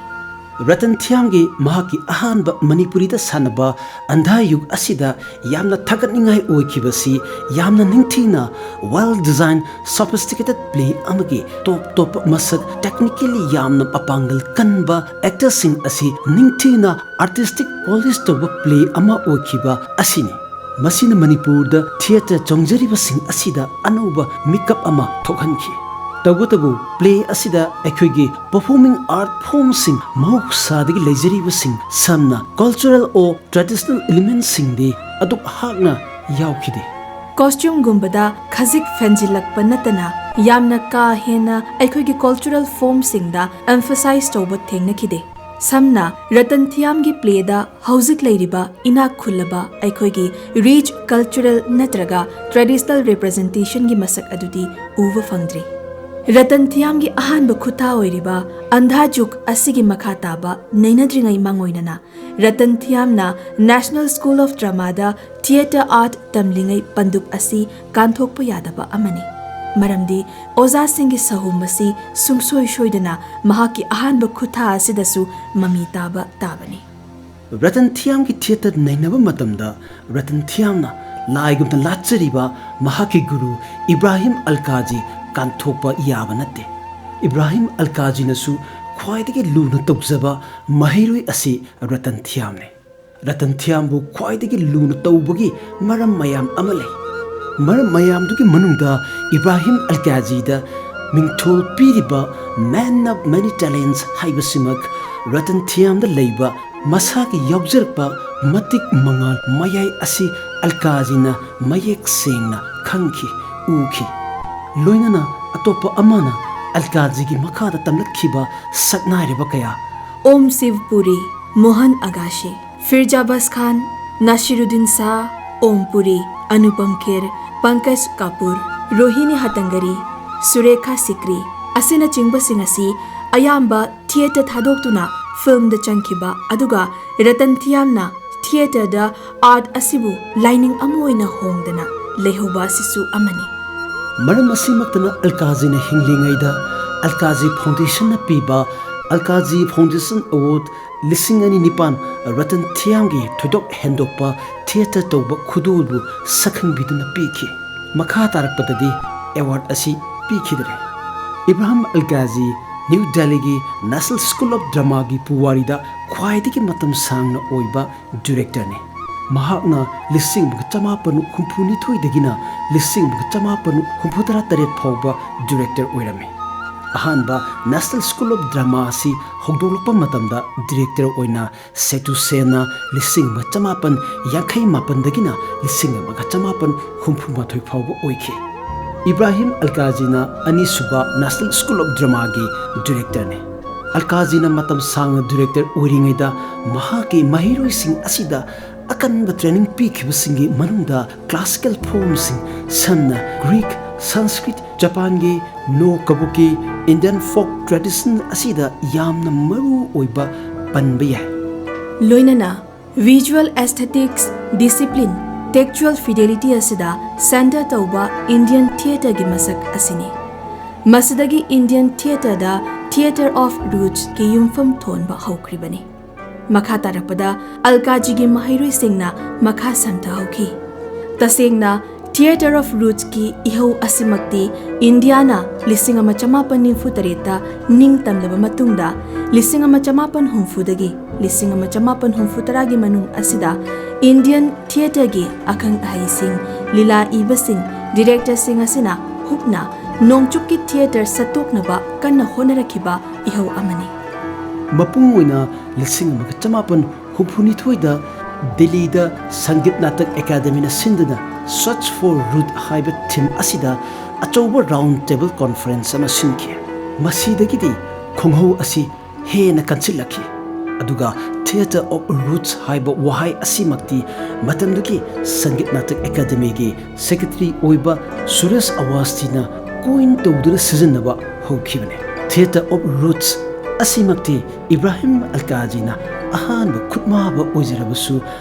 ꯔꯇꯟ ꯊꯤꯌꯥꯝꯒꯤ ꯃꯍꯥꯛꯀꯤ ꯑꯍꯥꯟꯕ ꯃꯅꯤꯄꯨꯔꯤꯗ ꯁꯥꯟꯅꯕ ꯑꯟꯙꯥ ꯌꯨꯒ ꯑꯁꯤꯗ ꯌꯥꯝꯅ ꯊꯥꯒꯠꯅꯤꯡꯉꯥꯏ ꯑꯣꯏꯈꯤꯕꯁꯤ ꯌꯥꯝꯅ ꯅꯤꯡꯊꯤꯅ well design sophisticated play ꯑꯃꯒꯤ ꯇꯣꯞ ꯇꯣꯞꯄ ꯃꯁꯛ technically ꯌꯥꯝꯅ ꯃꯄꯥꯡꯒꯜ ꯀꯟꯕ actorꯁꯤꯡ ꯑꯁꯤ ꯅꯤꯡꯊꯤꯅ artistic polish ꯇꯧꯕ play ꯑꯃ ꯑꯣꯏꯈꯤꯕ ꯑꯁꯤꯅꯤ꯫ ꯃꯁꯤꯅ ꯃꯅꯤꯄꯨꯔꯗ theatre ꯆꯣꯡꯖꯔꯤꯕꯁꯤꯡ ꯑꯁꯤꯗ ꯑꯅꯧꯕ ꯃꯤꯀꯞ ꯑꯃ ꯊꯣꯛꯍꯟꯈꯤ꯫ ꯇꯧꯕꯇꯕꯨ play ꯑꯁꯤꯗ ꯑꯩꯈꯣꯏꯒꯤ performing art formꯁꯤꯡ ꯃꯍꯧꯁꯥꯗꯒꯤ ꯂꯩꯖꯔꯤꯕꯁꯤꯡ ꯁꯝꯅ cultural or traditional elementꯁꯤꯡꯗꯤ ꯑꯗꯨꯛ ꯍꯥꯛꯅ ꯌꯥꯎꯈꯤꯗꯦ꯫ Costumeꯒꯨꯝꯕꯗ ꯈꯖꯤꯛ ꯐꯦꯟꯖꯤꯜꯂꯛꯄ ꯅꯠꯇꯅ ꯌꯥꯝꯅ ꯀꯥ ꯍꯦꯟꯅ ꯑꯩꯈꯣꯏꯒꯤ cultural formꯁꯤꯡꯗ emphasize ꯇꯧꯕ ꯊꯦꯡꯅꯈꯤꯗꯦ꯫ ꯁꯝꯅ, ꯔꯇꯟ ꯊꯤꯌꯥꯝꯒꯤ ꯄ꯭ꯂꯦꯗ ꯍꯧꯖꯤꯛ ꯂꯩꯔꯤꯕ ꯏꯅꯥꯛ ꯈꯨꯜꯂꯕ ꯑꯩꯈꯣꯏꯒꯤ ꯔꯤꯆ ꯀꯜꯆꯔꯦꯜ ꯅꯠꯇ꯭ꯔꯒ ꯇ꯭ꯔꯦꯗꯤꯁꯅꯦꯜ ꯔꯤꯄ꯭ꯔꯖꯦꯟꯇꯦꯁꯟꯒꯤ ꯃꯁꯛ ꯑꯗꯨꯗꯤ ꯎꯕ ꯐꯪꯗ꯭ꯔꯤ꯫ ꯔꯇꯟ ꯊꯤꯌꯥꯝꯒꯤ ꯑꯍꯥꯟꯕ ꯈꯨꯠꯊꯥ ꯑꯣꯏꯔꯤꯕ ꯑꯟꯙꯥꯖꯨꯛ ꯑꯁꯤꯒꯤ ꯃꯈꯥ ꯇꯥꯕ ꯅꯩꯅꯗ꯭ꯔꯤꯉꯩ ꯃꯥꯡꯑꯣꯏꯅꯅ, ꯔꯇꯟ ꯊꯤꯌꯥꯝꯅ ꯅꯦꯁꯅꯦꯜ ꯁ꯭ꯀꯨꯜ ꯑꯣꯐ ꯗ꯭ꯔꯃꯥꯗ ꯊꯤꯌꯦꯇꯔ ꯑꯥꯔꯠ ꯇꯝꯂꯤꯉꯩ ꯄꯟꯗꯨꯞ ꯑꯁꯤ ꯀꯥꯟꯊꯣꯛꯄ ꯌꯥꯗꯕ ꯑꯃꯅꯤ꯫ ꯃꯔꯝꯗꯤ ꯑꯣꯖꯥꯁꯤꯡꯒꯤ ꯁꯍꯨꯝ ꯑꯁꯤ ꯁꯨꯡꯁꯣꯏ ꯁꯣꯏꯗꯅ ꯃꯍꯥꯛꯀꯤ ꯑꯍꯥꯟꯕ ꯈꯨꯠꯊꯥ ꯑꯁꯤꯗꯁꯨ ꯃꯃꯤ ꯇꯥꯕ ꯇꯥꯕꯅꯤ꯫ ꯔꯇꯟ ꯊꯤꯌꯥꯝꯒꯤ ꯊꯤꯌꯦꯇꯔ ꯅꯩꯅꯕ ꯃꯇꯝꯗ ꯔꯇꯟ ꯊꯤꯌꯥꯝꯅ ꯂꯥꯏꯒꯨꯝꯅ ꯂꯥꯠꯆꯔꯤꯕ ꯃꯍꯥꯛꯀꯤ ꯒꯨꯔꯨ ꯏꯕ꯭ꯔꯥꯍꯤꯝ ꯑꯜꯀꯥꯖꯤ ꯀꯥꯟꯊꯣꯛꯄ ꯌꯥꯕ ꯅꯠꯇꯦ꯫ ꯏꯕ꯭ꯔꯥꯍꯤꯝ ꯑꯜꯀꯥꯖꯤꯅꯁꯨ ꯈ꯭ꯋꯥꯏꯗꯒꯤ ꯂꯨꯅ ꯇꯧꯖꯕ ꯃꯍꯩꯔꯣꯏ ꯑꯁꯤ ꯔꯇꯟ ꯊꯤꯌꯥꯝꯅꯤ꯫ ꯔꯇꯟ ꯊꯤꯌꯥꯝꯕꯨ ꯈ꯭ꯋꯥꯏꯗꯒꯤ ꯂꯨꯅ ꯇꯧꯕꯒꯤ ꯃꯔꯝ ꯃꯌꯥꯝ ꯑꯃ ꯂꯩ꯫ ꯃꯔꯝ ꯃꯌꯥꯝꯗꯨꯒꯤ ꯃꯅꯨꯡꯗ ꯏꯕ꯭ꯔꯥꯍꯤꯝ ꯑꯜꯀꯥꯖꯤꯗ ꯃꯤꯡꯊꯣꯜ ꯄꯤꯔꯤꯕ Man of Many Talents ꯍꯥꯏꯕꯁꯤꯃꯛ Ratan ꯊꯤꯌꯥꯝꯗ ꯂꯩꯕ ꯃꯁꯥꯒꯤ ꯌꯥꯎꯖꯔꯛꯄ ꯃꯇꯤꯛ ꯃꯉꯥꯜ ꯃꯌꯥꯏ ꯑꯁꯤ ꯑꯜꯀꯥꯖꯤꯅ ꯃꯌꯦꯛ ꯁꯦꯡꯅ ꯈꯪꯈꯤ, ꯎꯈꯤ꯫ ꯂꯣꯏꯅꯅ ꯑꯇꯣꯞꯄ ꯑꯃꯅ ꯑꯜꯀꯥꯖꯤꯒꯤ ꯃꯈꯥꯗ ꯇꯝꯂꯛꯈꯤꯕ ꯁꯛꯅꯥꯏꯔꯕ ꯀꯌꯥ, ꯑꯣꯝ ꯁꯤꯚꯄꯨꯔꯤ, ꯃꯣꯍꯟ ꯑꯒꯥꯁꯦ, ꯐꯤꯔꯖꯥꯕꯥꯁ ꯈꯥꯟ, ꯅꯥꯁꯤꯔꯨꯗꯤꯟ ꯁꯥꯍ, ꯑꯣꯝ ꯄꯨꯔꯤ, ꯑꯅꯨꯄꯝ ꯈꯦꯔ, ꯄꯪꯀꯖ ꯀꯥꯄꯨꯔ, ꯔꯣꯍꯤꯅꯤ ꯍꯇꯪꯒꯔꯤ, ꯁꯨꯔꯦꯈꯥ ꯁꯤꯀ꯭ꯔꯤ ꯑꯁꯤꯅꯆꯤꯡꯕꯁꯤꯡ ꯑꯁꯤ ꯑꯌꯥꯝꯕ ꯊꯤꯌꯦꯇꯔ ꯊꯥꯗꯣꯛꯇꯨꯅ ꯐꯤꯜꯝꯗ ꯆꯪꯈꯤꯕ, ꯑꯗꯨꯒ ꯔꯇꯟ ꯊꯤꯌꯥꯝꯅ ꯊꯤꯌꯦꯇꯔꯗ ꯑꯥꯔꯠ ꯑꯁꯤꯕꯨ ꯂꯥꯏꯅꯤꯡ ꯑꯃ ꯑꯣꯏꯅ ꯍꯣꯡꯗꯅ ꯂꯩꯍꯧꯕ ꯑꯁꯤꯁꯨ ꯑꯃꯅꯤ꯫ ꯃꯔꯝ ꯑꯁꯤꯃꯛꯇꯅ ꯑꯜꯀꯥꯖꯤꯅ ꯍꯤꯡꯂꯤꯉꯩꯗ ꯑꯜꯀꯥꯖꯤ ꯐꯥꯎꯟꯗꯦꯁꯟꯅ ꯄꯤꯕ ꯑꯜꯀꯥꯖꯤ ꯐꯥꯎꯟꯗꯦꯁꯟ ꯑꯦꯋꯥꯔꯗ ꯂꯤꯁꯤꯡ ꯑꯅꯤ ꯅꯤꯄꯥꯟ ꯔꯇꯟ ꯊꯤꯌꯥꯝꯒꯤ ꯊꯣꯏꯗꯣꯛ ꯍꯦꯟꯗꯣꯛꯄ ꯊꯤꯌꯦꯇꯔ ꯇꯧꯕ ꯈꯨꯗꯣꯜꯕꯨ ꯁꯛꯈꯪꯕꯤꯗꯨꯅ ꯄꯤꯈꯤ꯫ ꯃꯈꯥ ꯇꯥꯔꯛꯄꯗꯗꯤ ꯑꯦꯋꯥꯔꯗ ꯑꯁꯤ ꯄꯤꯈꯤꯗ꯭ꯔꯦ꯫ ꯏꯕ꯭ꯔꯥꯍꯤꯝ ꯑꯜꯀꯥꯖꯤ ꯅ꯭ꯌꯨ ꯗꯦꯜꯂꯤꯒꯤ ꯅꯦꯁꯅꯦꯜ ꯁ꯭ꯀꯨꯜ ꯑꯣꯐ ꯗ꯭ꯔꯃꯥꯒꯤ ꯄꯨꯋꯥꯔꯤꯗ ꯈ꯭ꯋꯥꯏꯗꯒꯤ ꯃꯇꯝ ꯁꯥꯡꯅ ꯑꯣꯏꯕ ꯗꯤꯔꯦꯛꯇꯔꯅꯤ꯫ ꯃꯍꯥꯛꯅ ꯂꯤꯁꯤꯡ ꯑꯃꯒ ꯆꯃꯥꯄꯟ ꯍꯨꯝꯐꯨꯅꯤꯊꯣꯏꯗꯒꯤꯅ ꯂꯤꯁꯤꯡ ꯑꯃꯒ ꯆꯃꯥꯄꯟ ꯍꯨꯝꯐꯨꯇꯔꯥ ꯇꯔꯦꯠ ꯐꯥꯎꯕ ꯗꯤꯔꯦꯛꯇꯔ ꯑꯣꯏꯔꯝꯃꯤ꯫ ꯑꯍꯥꯟꯕ ꯅꯦꯁꯅꯦꯜ ꯁ꯭ꯀꯨꯜ ꯑꯣꯐ ꯗ꯭ꯔꯃꯥ ꯑꯁꯤ ꯍꯧꯗꯣꯛꯂꯛꯄ ꯃꯇꯝꯗ ꯗꯤꯔꯦꯛꯇꯔ ꯑꯣꯏꯅ ꯁꯦꯇꯨ ꯁꯦꯟꯅ ꯂꯤꯁꯤꯡ ꯑꯃ ꯆꯃꯥꯄꯟ ꯌꯥꯡꯈꯩ ꯃꯥꯄꯟꯗꯒꯤꯅ ꯂꯤꯁꯤꯡ ꯑꯃꯒ ꯆꯃꯥꯄꯟ ꯍꯨꯝꯐꯨ ꯃꯥꯊꯣꯏ ꯐꯥꯎꯕ ꯑꯣꯏꯈꯤ꯫ ꯏꯕ꯭ꯔꯥꯍꯤꯝ ꯑꯜꯀꯥꯖꯤꯅ ꯑꯅꯤꯁꯨꯕ ꯅꯦꯁꯅꯦꯜ ꯁ꯭ꯀꯨꯜ ꯑꯣꯐ ꯗ꯭ꯔꯃꯥꯒꯤ ꯗꯤꯔꯦꯛꯇꯔꯅꯤ꯫ ꯑꯜꯀꯥꯖꯤꯅ ꯃꯇꯝ ꯁꯥꯡꯅ ꯗꯤꯔꯦꯛꯇꯔ ꯑꯣꯏꯔꯤꯉꯩꯗ ꯃꯍꯥꯛꯀꯤ ꯃꯍꯩꯔꯣꯏꯁꯤꯡ ꯑꯁꯤꯗ ꯑꯀꯟꯕ ꯇ꯭ꯔꯦꯅꯤꯡ ꯄꯤꯈꯤꯕꯁꯤꯡꯒꯤ ꯃꯅꯨꯡꯗ ꯀ꯭ꯂꯥꯁꯤꯀꯦꯜ ꯐꯣꯔꯝꯁꯤꯡ, ꯁꯝꯅ ꯒ꯭ꯔꯤꯛ, ꯁꯪꯁꯀ꯭ꯔꯤꯠ, ꯖꯄꯥꯟꯒꯤ ꯅꯣ ꯀꯕꯨꯀꯤ, ꯏꯟꯗꯤꯌꯟ ꯐꯣꯛ ꯇ꯭ꯔꯦꯗꯤꯁꯟ ꯑꯁꯤꯗ ꯌꯥꯝꯅ ꯃꯔꯨ ꯑꯣꯏꯕ ꯄꯟꯕ ꯌꯥꯏ꯫ ꯂꯣꯏꯅꯅ visual aesthetics, discipline, textual fidelity ꯑꯁꯤꯗ ꯁꯦꯟꯇꯔ ꯇꯧꯕ ꯏꯟꯗꯤꯌꯟ ꯊꯤꯌꯦꯇꯔꯒꯤ ꯃꯁꯛ ꯑꯁꯤꯅꯤ꯫ ꯃꯁꯤꯗꯒꯤ ꯏꯟꯗꯤꯌꯟ ꯊꯤꯌꯦꯇꯔꯗ Theatre of Rootsꯀꯤ ꯌꯨꯝꯐꯝ ꯊꯣꯟꯕ ꯍꯧꯈ꯭ꯔꯤꯕꯅꯤ꯫ ꯃꯈꯥ ꯇꯥꯔꯛꯄꯗ ꯑꯜꯀꯥꯖꯤꯒꯤ ꯃꯍꯩꯔꯣꯏꯁꯤꯡꯅ ꯃꯈꯥ ꯁꯝꯊꯍꯧꯈꯤ꯫ ꯇꯁꯦꯡꯅ Theatre of Rootsꯀꯤ ꯏꯍꯧ ꯑꯁꯤꯃꯛꯇꯤ ꯏꯟꯗꯤꯌꯥꯅ ꯂꯤꯁꯤꯡ ꯑꯃ ꯆꯃꯥꯄꯟ ꯅꯤꯐꯨ ꯇꯔꯦꯠꯇ ꯅꯤꯡꯇꯝꯂꯕ ꯃꯇꯨꯡꯗ ꯂꯤꯁꯤꯡ ꯑꯃ ꯆꯃꯥꯄꯟ ꯍꯨꯝꯐꯨꯗꯒꯤ ꯂꯤꯁꯤꯡ ꯑꯃ ꯆꯃꯥꯄꯟ ꯍꯨꯝꯐꯨ ꯇꯔꯥꯒꯤ ꯃꯅꯨꯡ ꯑꯁꯤꯗ ꯏꯟꯗꯤꯌꯟ ꯊꯤꯌꯦꯇꯔꯒꯤ ꯑꯈꯪ ꯑꯍꯩꯁꯤꯡ, ꯂꯤꯂꯥ ꯏꯕꯁꯤꯡ, ꯗꯤꯔꯦꯛꯇꯔꯁꯤꯡ ꯑꯁꯤꯅ ꯍꯨꯞꯅ ꯅꯣꯡꯆꯨꯞꯀꯤ ꯊꯤꯌꯦꯇꯔ ꯁꯠꯇꯣꯛꯅꯕ ꯀꯟꯅ ꯍꯣꯠꯅꯔꯛꯈꯤꯕ ꯏꯍꯧ ꯑꯃꯅꯤ꯫ ꯃꯄꯨꯡ ꯑꯣꯏꯅ ꯂꯤꯁꯤꯡ ꯑꯃꯒ ꯆꯃꯥꯄꯟ ꯍꯨꯝꯐꯨꯅꯤꯊꯣꯏꯗ ꯗꯤꯜꯂꯤꯗ ꯁꯪꯒꯤꯠ ꯅꯥꯇꯛ ꯑꯦꯀꯥꯗꯃꯤꯅ ꯁꯤꯟꯗꯨꯅ Search for Roots ꯍꯥꯏꯕ ꯊꯤꯝ ꯑꯁꯤꯗ ꯑꯆꯧꯕ ꯔꯥꯎꯟ ꯇꯦꯕꯜ ꯀꯣꯟꯐꯔꯦꯟꯁ ꯑꯃ ꯁꯤꯟꯈꯤ꯫ ꯃꯁꯤꯗꯒꯤꯗꯤ ꯈꯣꯡꯍꯧ ꯑꯁꯤ ꯍꯦꯟꯅ ꯀꯟꯁꯤꯜꯂꯛꯈꯤ꯫ ꯑꯗꯨꯒ Theatre of Roots ꯍꯥꯏꯕ ꯋꯥꯍꯩ ꯑꯁꯤꯃꯛꯇꯤ ꯃꯇꯝꯗꯨꯒꯤ ꯁꯪꯒꯤꯠ ꯅꯥꯇꯛ ꯑꯦꯀꯥꯗꯃꯤꯒꯤ ꯁꯦꯀ꯭ꯔꯦꯇꯔꯤ ꯑꯣꯏꯕ ꯁꯨꯔꯦꯁ ꯑꯋꯥꯁꯇꯤꯅ ꯀꯣꯏꯟ ꯇꯧꯗꯨꯅ ꯁꯤꯖꯤꯟꯅꯕ ꯍꯧꯈꯤꯕꯅꯤ꯫ Theatre of Roots ꯑꯁꯤꯃꯛꯇꯤ ꯏꯕ꯭ꯔꯥꯍꯤꯝ ꯑꯜꯀꯥꯖꯤꯅ ꯑꯍꯥꯟꯕ ꯈꯨꯠꯃꯥꯕ ꯑꯣꯏꯖꯔꯕꯁꯨ,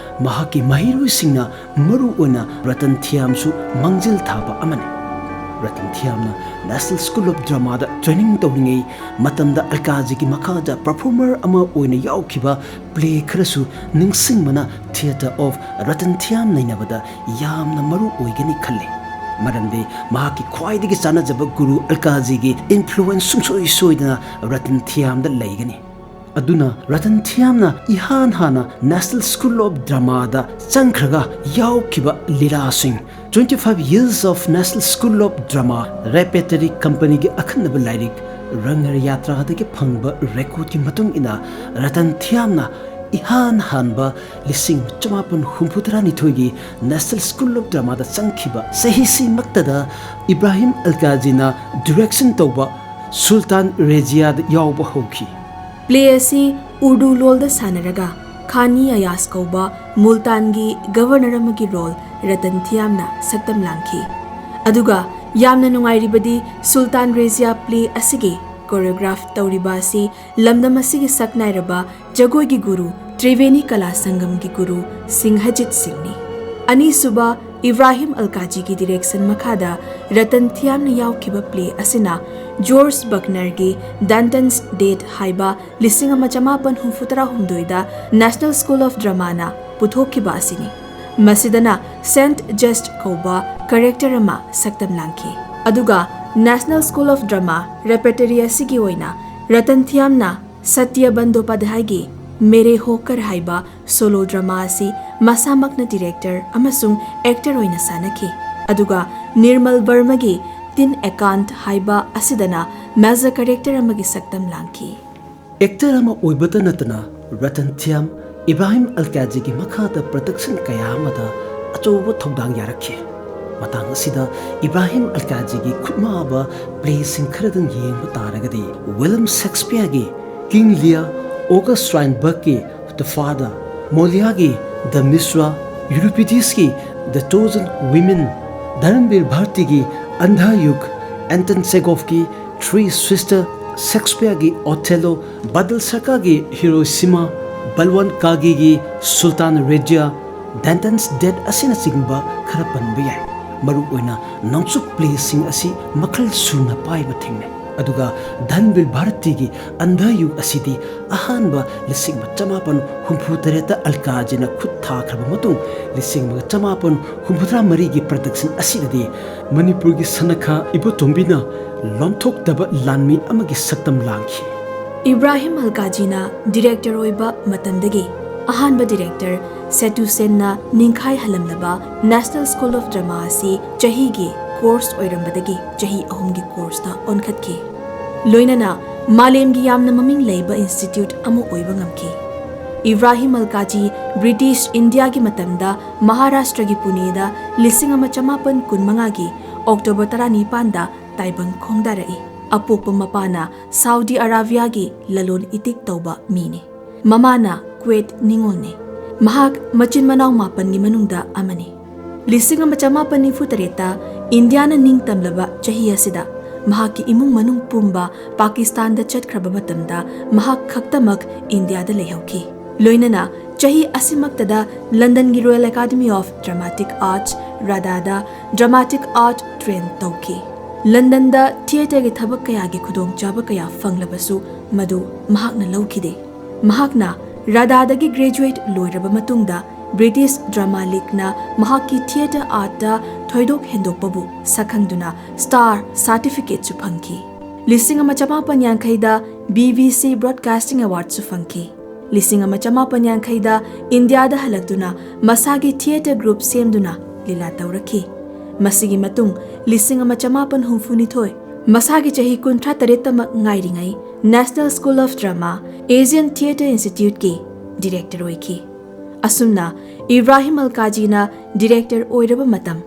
ꯃꯍꯥꯛꯀꯤ ꯃꯍꯩꯔꯣꯏꯁꯤꯡꯅ, ꯃꯔꯨ ꯑꯣꯏꯅ ꯔꯇꯟ ꯊꯤꯌꯥꯝꯁꯨ ꯃꯥꯡꯖꯤꯜ ꯊꯥꯕ ꯑꯃꯅꯤ꯫ ꯔꯇꯟ ꯊꯤꯌꯥꯝꯅ National School of Dramaꯗ ꯇ꯭ꯔꯦꯅꯤꯡ ꯇꯧꯔꯤꯉꯩ ꯃꯇꯝꯗ ꯑꯜꯀꯥꯖꯤꯒꯤ ꯃꯈꯥꯗ ꯄꯔꯐꯣꯔꯃꯔ ꯑꯃ ꯑꯣꯏꯅ ꯌꯥꯎꯈꯤꯕ ꯄ꯭ꯂꯦ ꯈꯔꯁꯨ ꯅꯤꯡꯁꯤꯡꯕꯅ Theatre of Ratan Thiam ꯅꯩꯅꯕꯗ ꯌꯥꯝꯅ ꯃꯔꯨ ꯑꯣꯏꯒꯅꯤ ꯈꯜꯂꯤ꯫ ꯃꯔꯝꯗꯤ ꯃꯍꯥꯛꯀꯤ ꯈ꯭ꯋꯥꯏꯗꯒꯤ ꯆꯥꯟꯅꯖꯕ ꯒꯨꯔꯨ ꯑꯜꯀꯥꯖꯤꯒꯤ ꯏꯟꯐ꯭ꯂꯨꯋꯦꯟꯁ ꯁꯨꯡꯁꯣꯏ ꯁꯣꯏꯗꯅ ꯔꯇꯟ ꯊꯤꯌꯥꯝꯗ ꯂꯩꯒꯅꯤ꯫ ꯑꯗꯨꯅ ꯔꯇꯟ ꯊꯤꯌꯥꯝꯅ ꯏꯍꯥꯟ ꯍꯥꯟꯅ National School of Dramaꯗ ꯆꯪꯈ꯭ꯔꯒ ꯌꯥꯎꯈꯤꯕ ꯂꯤꯂꯥꯁꯤꯡ Twenty Five Years of National School of Drama Repertory Companyꯒꯤ ꯑꯈꯟꯅꯕ ꯂꯥꯏꯔꯤꯛ ꯔꯪꯒ ꯌꯥꯇ꯭ꯔꯥꯗꯒꯤ ꯐꯪꯕ ꯔꯦꯀꯣꯔꯗꯀꯤ ꯃꯇꯨꯡ ꯏꯟꯅ, ꯔꯇꯟ ꯊꯤꯌꯥꯝꯅ ꯏꯍꯥꯟ ꯍꯥꯟꯕ ꯂꯤꯁꯤꯡ ꯆꯃꯥꯄꯟ ꯍꯨꯝꯐꯨꯇꯔꯥꯅꯤꯊꯣꯏꯒꯤ National School of Dramaꯗ ꯆꯪꯈꯤꯕ ꯆꯍꯤꯁꯤꯃꯛꯇꯗ ꯏꯕ꯭ꯔꯥꯍꯤꯝ ꯑꯜꯀꯥꯖꯤꯅ ꯗꯤꯔꯦꯛꯁꯟ ꯇꯧꯕ ꯁꯨꯜꯇꯥꯟ ꯔꯦꯖꯤꯌꯥꯗ ꯌꯥꯎꯕ ꯍꯧꯈꯤ꯫ Play ꯑꯁꯤ ꯎꯔꯗꯨ ꯂꯣꯜꯗ ꯁꯥꯟꯅꯔꯒ ꯈꯥꯅꯤ ꯑꯌꯥꯁ ꯀꯧꯕ ꯃꯨꯜꯇꯥꯟꯒꯤ ꯒꯕꯔꯅꯔ ꯑꯃꯒꯤ ꯔꯣꯜ ꯔꯇꯟ ꯊꯤꯌꯥꯝꯅ ꯁꯛꯇꯝ ꯂꯥꯡꯈꯤ꯫ ꯑꯗꯨꯒ ꯌꯥꯝꯅ ꯅꯨꯡꯉꯥꯏꯔꯤꯕꯗꯤ ꯁꯨꯜꯇꯥꯟ ꯔꯦꯖꯤꯌꯥ play ꯑꯁꯤꯒꯤ choreograph ꯇꯧꯔꯤꯕ ꯑꯁꯤ ꯂꯝꯗꯝ ꯑꯁꯤꯒꯤ ꯁꯛꯅꯥꯏꯔꯕ ꯖꯒꯣꯏꯒꯤ ꯒꯨꯔꯨ ꯇ꯭ꯔꯤꯕꯦꯅꯤ ꯀꯂꯥ ꯁꯪꯒꯝꯒꯤ ꯒꯨꯔꯨ ꯁꯤꯡꯍꯖꯤꯠ ꯁꯤꯡꯅꯤ꯫ ꯑꯅꯤꯁꯨꯕ ꯏꯕ꯭ꯔꯥꯍꯤꯝ ꯑꯜꯀꯥꯖꯤꯒꯤ direction ꯃꯈꯥꯗ ꯔꯇꯟ ꯊꯤꯌꯥꯝꯅ ꯌꯥꯎꯈꯤꯕ play ꯑꯁꯤꯅ ꯖꯣꯔꯖ ꯕꯛꯅꯔꯒꯤ Dantan's Death ꯍꯥꯏꯕ ꯂꯤꯁꯤꯡ ꯑꯃ ꯆꯃꯥꯄꯟ ꯍꯨꯝꯐꯨꯇꯔꯥꯍꯨꯝꯗꯣꯏꯗ National School of Dramaꯅ ꯄꯨꯊꯣꯛꯈꯤꯕ ꯑꯁꯤꯅꯤ꯫ ꯃꯁꯤꯗꯅ Saint Just ꯀꯧꯕ character ꯑꯃ ꯁꯛꯇꯝ ꯂꯥꯡꯈꯤ꯫ ꯑꯗꯨꯒ National School of Drama repertory ꯑꯁꯤꯒꯤ ꯑꯣꯏꯅ ꯔꯇꯟ ꯊꯤꯌꯥꯝꯅ ꯁꯇ꯭ꯌ ꯕꯟꯗꯣꯄꯥꯙ꯭ꯌꯥꯏꯒꯤ ꯃꯦꯔꯦ ꯍꯣꯀꯔ ꯍꯥꯏꯕ solo drama ꯑꯁꯤ ꯃꯁꯥꯃꯛꯅ director ꯑꯃꯁꯨꯡ actor ꯑꯣꯏꯅ ꯁꯥꯟꯅꯈꯤ꯫ ꯑꯗꯨꯒ ꯅꯤꯔꯃꯜ ꯕꯔꯃꯒꯤ ꯇꯤꯟ ꯑꯦꯀꯥꯟꯠ ꯍꯥꯏꯕ ꯑꯁꯤꯗꯅ major character ꯑꯃꯒꯤ ꯁꯛꯇꯝ ꯂꯥꯡꯈꯤ꯫ Actor ꯑꯃ ꯑꯣꯏꯕꯇ ꯅꯠꯇꯅ ꯔꯇꯟ ꯊꯤꯌꯥꯝ ꯏꯕ꯭ꯔꯥꯍꯤꯝ ꯑꯜꯀꯥꯖꯤꯒꯤ ꯃꯈꯥꯗ production ꯀꯌꯥ ꯑꯃꯗ ꯑꯆꯧꯕ ꯊꯧꯗꯥꯡ ꯌꯥꯔꯛꯈꯤ꯫ ꯃꯇꯥꯡ ꯑꯁꯤꯗ ꯏꯕ꯭ꯔꯥꯍꯤꯝ ꯑꯜꯀꯥꯖꯤꯒꯤ ꯈꯨꯠꯃꯥꯕ playꯁꯤꯡ ꯈꯔꯗꯪ ꯌꯦꯡꯕ ꯇꯥꯔꯒꯗꯤ, William Shakespeareꯒꯤ King Lear, August Strindbergꯀꯤ The Father, Molièreꯒꯤ The Mistral, Euripides ꯀꯤ The Trojan Women, ꯙꯔꯝꯕꯤꯔ ꯚꯥꯔꯇꯤꯒꯤ Andhayugh, Anton Chekhovꯀꯤ Three Sisters, Shakespeareꯒꯤ Othello, ꯕꯥꯗꯜ ꯁꯔꯀꯥꯔꯒꯤ Hiroshima, ꯕꯜꯋꯟ ꯀꯥꯒꯤꯒꯤ Sultan Ruzia, Dantan's Death ꯑꯁꯤꯅꯆꯤꯡꯕ ꯈꯔ ꯄꯟꯕ ꯌꯥꯏ꯫ ꯃꯔꯨꯑꯣꯏꯅ ꯅꯣꯡꯆꯨꯞ playꯁꯤꯡ ꯑꯁꯤ ꯃꯈꯜ ꯁꯨꯅ ꯄꯥꯏꯕ ꯊꯦꯡꯅꯩ꯫ ꯑꯗꯨꯒ ꯙꯔꯝꯕꯤꯔ ꯚꯥꯔꯇꯤꯒꯤ Andhayugh ꯑꯁꯤꯗꯤ ꯑꯍꯥꯟꯕ ꯂꯤꯁꯤꯡ ꯑꯃ ꯆꯃꯥꯄꯟ ꯍꯨꯝꯐꯨ ꯇꯔꯦꯠꯇ ꯑꯜꯀꯥꯖꯤꯅ ꯈꯨꯠ ꯊꯥꯈ꯭ꯔꯕ ꯃꯇꯨꯡ ꯂꯤꯁꯤꯡ ꯑꯃꯒ ꯆꯃꯥꯄꯟ ꯍꯨꯝꯐꯨꯇꯔꯥ ꯃꯔꯤꯒꯤ production ꯑꯁꯤꯗꯗꯤ ꯃꯅꯤꯄꯨꯔꯒꯤ ꯁꯅꯈꯥ ꯏꯕꯣꯇꯣꯝꯕꯤꯅ ꯂꯣꯟꯊꯣꯛꯇꯕ ꯂꯥꯟꯃꯤ ꯑꯃꯒꯤ ꯁꯛꯇꯝ ꯂꯥꯡꯈꯤ꯫ ꯏꯕ꯭ꯔꯥꯍꯤꯝ ꯑꯜꯀꯥꯖꯤꯅ director ꯑꯣꯏꯕ ꯃꯇꯝꯗꯒꯤ ꯑꯍꯥꯟꯕ director Setu ꯁꯦꯟꯅ ꯅꯤꯡꯈꯥꯏꯍꯜꯂꯝꯂꯕ National School of Drama ꯑꯁꯤ ꯆꯍꯤꯒꯤ course ꯑꯣꯏꯔꯝꯕꯗꯒꯤ ꯆꯍꯤ ꯑꯍꯨꯝꯒꯤ courseꯇ ꯑꯣꯟꯈꯠꯈꯤ꯫ ꯂꯣꯏꯅꯅ ꯃꯥꯂꯦꯝꯒꯤ ꯌꯥꯝꯅ ꯃꯃꯤꯡ ꯂꯩꯕ institute ꯑꯃ ꯑꯣꯏꯕ ꯉꯝꯈꯤ꯫ ꯏꯕ꯭ꯔꯥꯍꯤꯝ ꯑꯜꯀꯥꯖꯤ British Indiaꯒꯤ ꯃꯇꯝꯗ ꯃꯍꯥꯔꯥꯁꯇ꯭ꯔꯒꯤ ꯄꯨꯅꯦꯗ ꯂꯤꯁꯤꯡ ꯑꯃ ꯆꯃꯥꯄꯟ ꯀꯨꯟꯃꯉꯥꯒꯤ October ꯇꯔꯥꯅꯤꯄꯥꯟꯗ ꯇꯥꯏꯕꯪ ꯈꯣꯡꯗꯥꯔꯛꯏ꯫ ꯑꯄꯣꯛꯄ ꯃꯄꯥꯅ ꯁꯥꯎꯗꯤ ꯑꯔꯥꯕꯤꯌꯥꯒꯤ ꯂꯂꯣꯟ ꯏꯇꯤꯛ ꯇꯧꯕ ꯃꯤꯅꯤ꯫ ꯃꯃꯥꯅ ꯀ꯭ꯋꯦꯠ ꯅꯤꯉꯣꯜꯅꯤ꯫ ꯃꯍꯥꯛ ꯃꯆꯤꯟ ꯃꯅꯥꯎ ꯃꯥꯄꯟꯒꯤ ꯃꯅꯨꯡꯗ ꯑꯃꯅꯤ꯫ ꯂꯤꯁꯤꯡ ꯑꯃ ꯆꯃꯥꯄꯟ ꯅꯤꯐꯨ ꯇꯔꯦꯠꯇ ꯏꯟꯗꯤꯌꯥꯅ ꯅꯤꯡꯇꯝꯂꯕ ꯆꯍꯤ ꯑꯁꯤꯗ ꯃꯍꯥꯛꯀꯤ ꯏꯃꯨꯡ ꯃꯅꯨꯡ ꯄꯨꯝꯕ ꯄꯥꯀꯤꯁꯇꯥꯟꯗ ꯆꯠꯈ꯭ꯔꯕ ꯃꯇꯝꯗ ꯃꯍꯥꯛ ꯈꯛꯇꯃꯛ ꯏꯟꯗꯤꯌꯥꯗ ꯂꯩꯍꯧꯈꯤ꯫ ꯂꯣꯏꯅꯅ ꯆꯍꯤ ꯑꯁꯤꯃꯛꯇꯗ ꯂꯟꯗꯟꯒꯤ Royal Academy of Dramatic Arts, ꯔꯥꯗꯥꯗ dramatic art train ꯇꯧꯈꯤ꯫ ꯂꯟꯗꯟꯗ ꯊꯤꯌꯦꯇꯔꯒꯤ ꯊꯕꯛ ꯀꯌꯥꯒꯤ ꯈꯨꯗꯣꯡꯆꯥꯕ ꯀꯌꯥ ꯐꯪꯂꯕꯁꯨ ꯃꯗꯨ ꯃꯍꯥꯛꯅ ꯂꯧꯈꯤꯗꯦ꯫ ꯃꯍꯥꯛꯅ ꯔꯥꯗꯥꯗꯒꯤ graduate ꯂꯣꯏꯔꯕ ꯃꯇꯨꯡꯗ British Drama Leagueꯅ ꯃꯍꯥꯛꯀꯤ theatre artꯇ ꯊꯣꯏꯗꯣꯛ ꯍꯦꯟꯗꯣꯛꯄꯕꯨ ꯁꯛꯈꯪꯗꯨꯅ star certificateꯁꯨ ꯐꯪꯈꯤ꯫ ꯂꯤꯁꯤꯡ ꯑꯃ ꯆꯃꯥꯄꯟ ꯌꯥꯡꯈꯩꯗ BBC Broadcasting Awardꯁꯨ ꯐꯪꯈꯤ꯫ ꯂꯤꯁꯤꯡ ꯑꯃ ꯆꯃꯥꯄꯟ ꯌꯥꯡꯈꯩꯗ ꯏꯟꯗꯤꯌꯥꯗ ꯍꯜꯂꯛꯇꯨꯅ ꯃꯁꯥꯒꯤ theatre group ꯁꯦꯝꯗꯨꯅ ꯂꯤꯂꯥ ꯇꯧꯔꯛꯈꯤ꯫ ꯃꯁꯤꯒꯤ ꯃꯇꯨꯡ ꯂꯤꯁꯤꯡ ꯑꯃ ꯆꯃꯥꯄꯟ ꯍꯨꯝꯐꯨꯅꯤꯊꯣꯏ, ꯃꯁꯥꯒꯤ ꯆꯍꯤ ꯀꯨꯟꯊ꯭ꯔꯥ ꯇꯔꯦꯠꯇꯃꯛ ꯉꯥꯏꯔꯤꯉꯩ National School of Drama, Asian Theatre Instituteꯀꯤ director ꯑꯣꯏꯈꯤ꯫ ꯑꯁꯨꯝꯅ ꯏꯕ꯭ꯔꯥꯍꯤꯝ ꯑꯜꯀꯥꯖꯤꯅ director ꯑꯣꯏꯔꯕ ꯃꯇꯝ